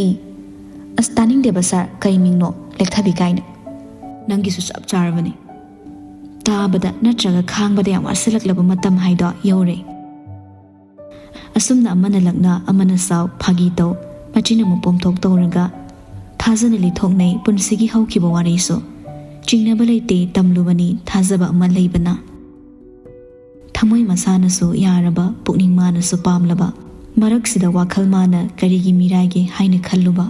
"ꯑꯁ, ꯇꯥꯅꯤꯡꯗꯦꯕ ꯁꯥꯔ, ꯀꯩ ꯃꯤꯡꯅꯣ? ꯂꯦꯛꯊꯕꯤ ꯀꯥꯏꯅ꯫" "ꯅꯪꯒꯤꯁꯨ ꯆꯞ ꯆꯥꯔꯕꯅꯤ꯫" ꯇꯥꯕꯗ ꯅꯠꯇ꯭ꯔꯒ ꯈꯥꯡꯕꯗ ꯌꯥꯝ ꯋꯥꯁꯤꯜꯂꯛꯂꯕ ꯃꯇꯝ ꯍꯥꯏꯗꯣ ꯌꯧꯔꯦ꯫ ꯑꯁꯨꯝꯅ ꯑꯃꯅ ꯂꯛꯅ, ꯑꯃꯅ ꯁꯥꯎ, ꯐꯥꯒꯤ ꯇꯧ, ꯃꯆꯤꯟ ꯑꯃ ꯄꯣꯝꯊꯣꯛ ꯇꯧꯔꯒ ꯊꯥꯖꯅ ꯂꯤꯊꯣꯛꯅꯩ ꯄꯨꯟꯁꯤꯒꯤ ꯍꯧꯈꯤꯕ ꯋꯥꯔꯤꯁꯨ꯫ ꯆꯤꯡꯅꯕ ꯂꯩꯇꯦ, ꯇꯝꯂꯨꯕꯅꯤ ꯊꯥꯖꯕ ꯑꯃ ꯂꯩꯕꯅ꯫ ꯊꯃꯣꯏ ꯃꯁꯥꯅꯁꯨ ꯌꯥꯔꯕ, ꯄꯨꯛꯅꯤꯡ ꯃꯥꯅꯁꯨ ꯄꯥꯝꯂꯕ, ꯃꯔꯛꯁꯤꯗ ꯋꯥꯈꯜ ꯃꯥꯅ ꯀꯔꯤꯒꯤ ꯃꯤꯔꯥꯏꯒꯦ ꯍꯥꯏꯅ ꯈꯜꯂꯨꯕ꯫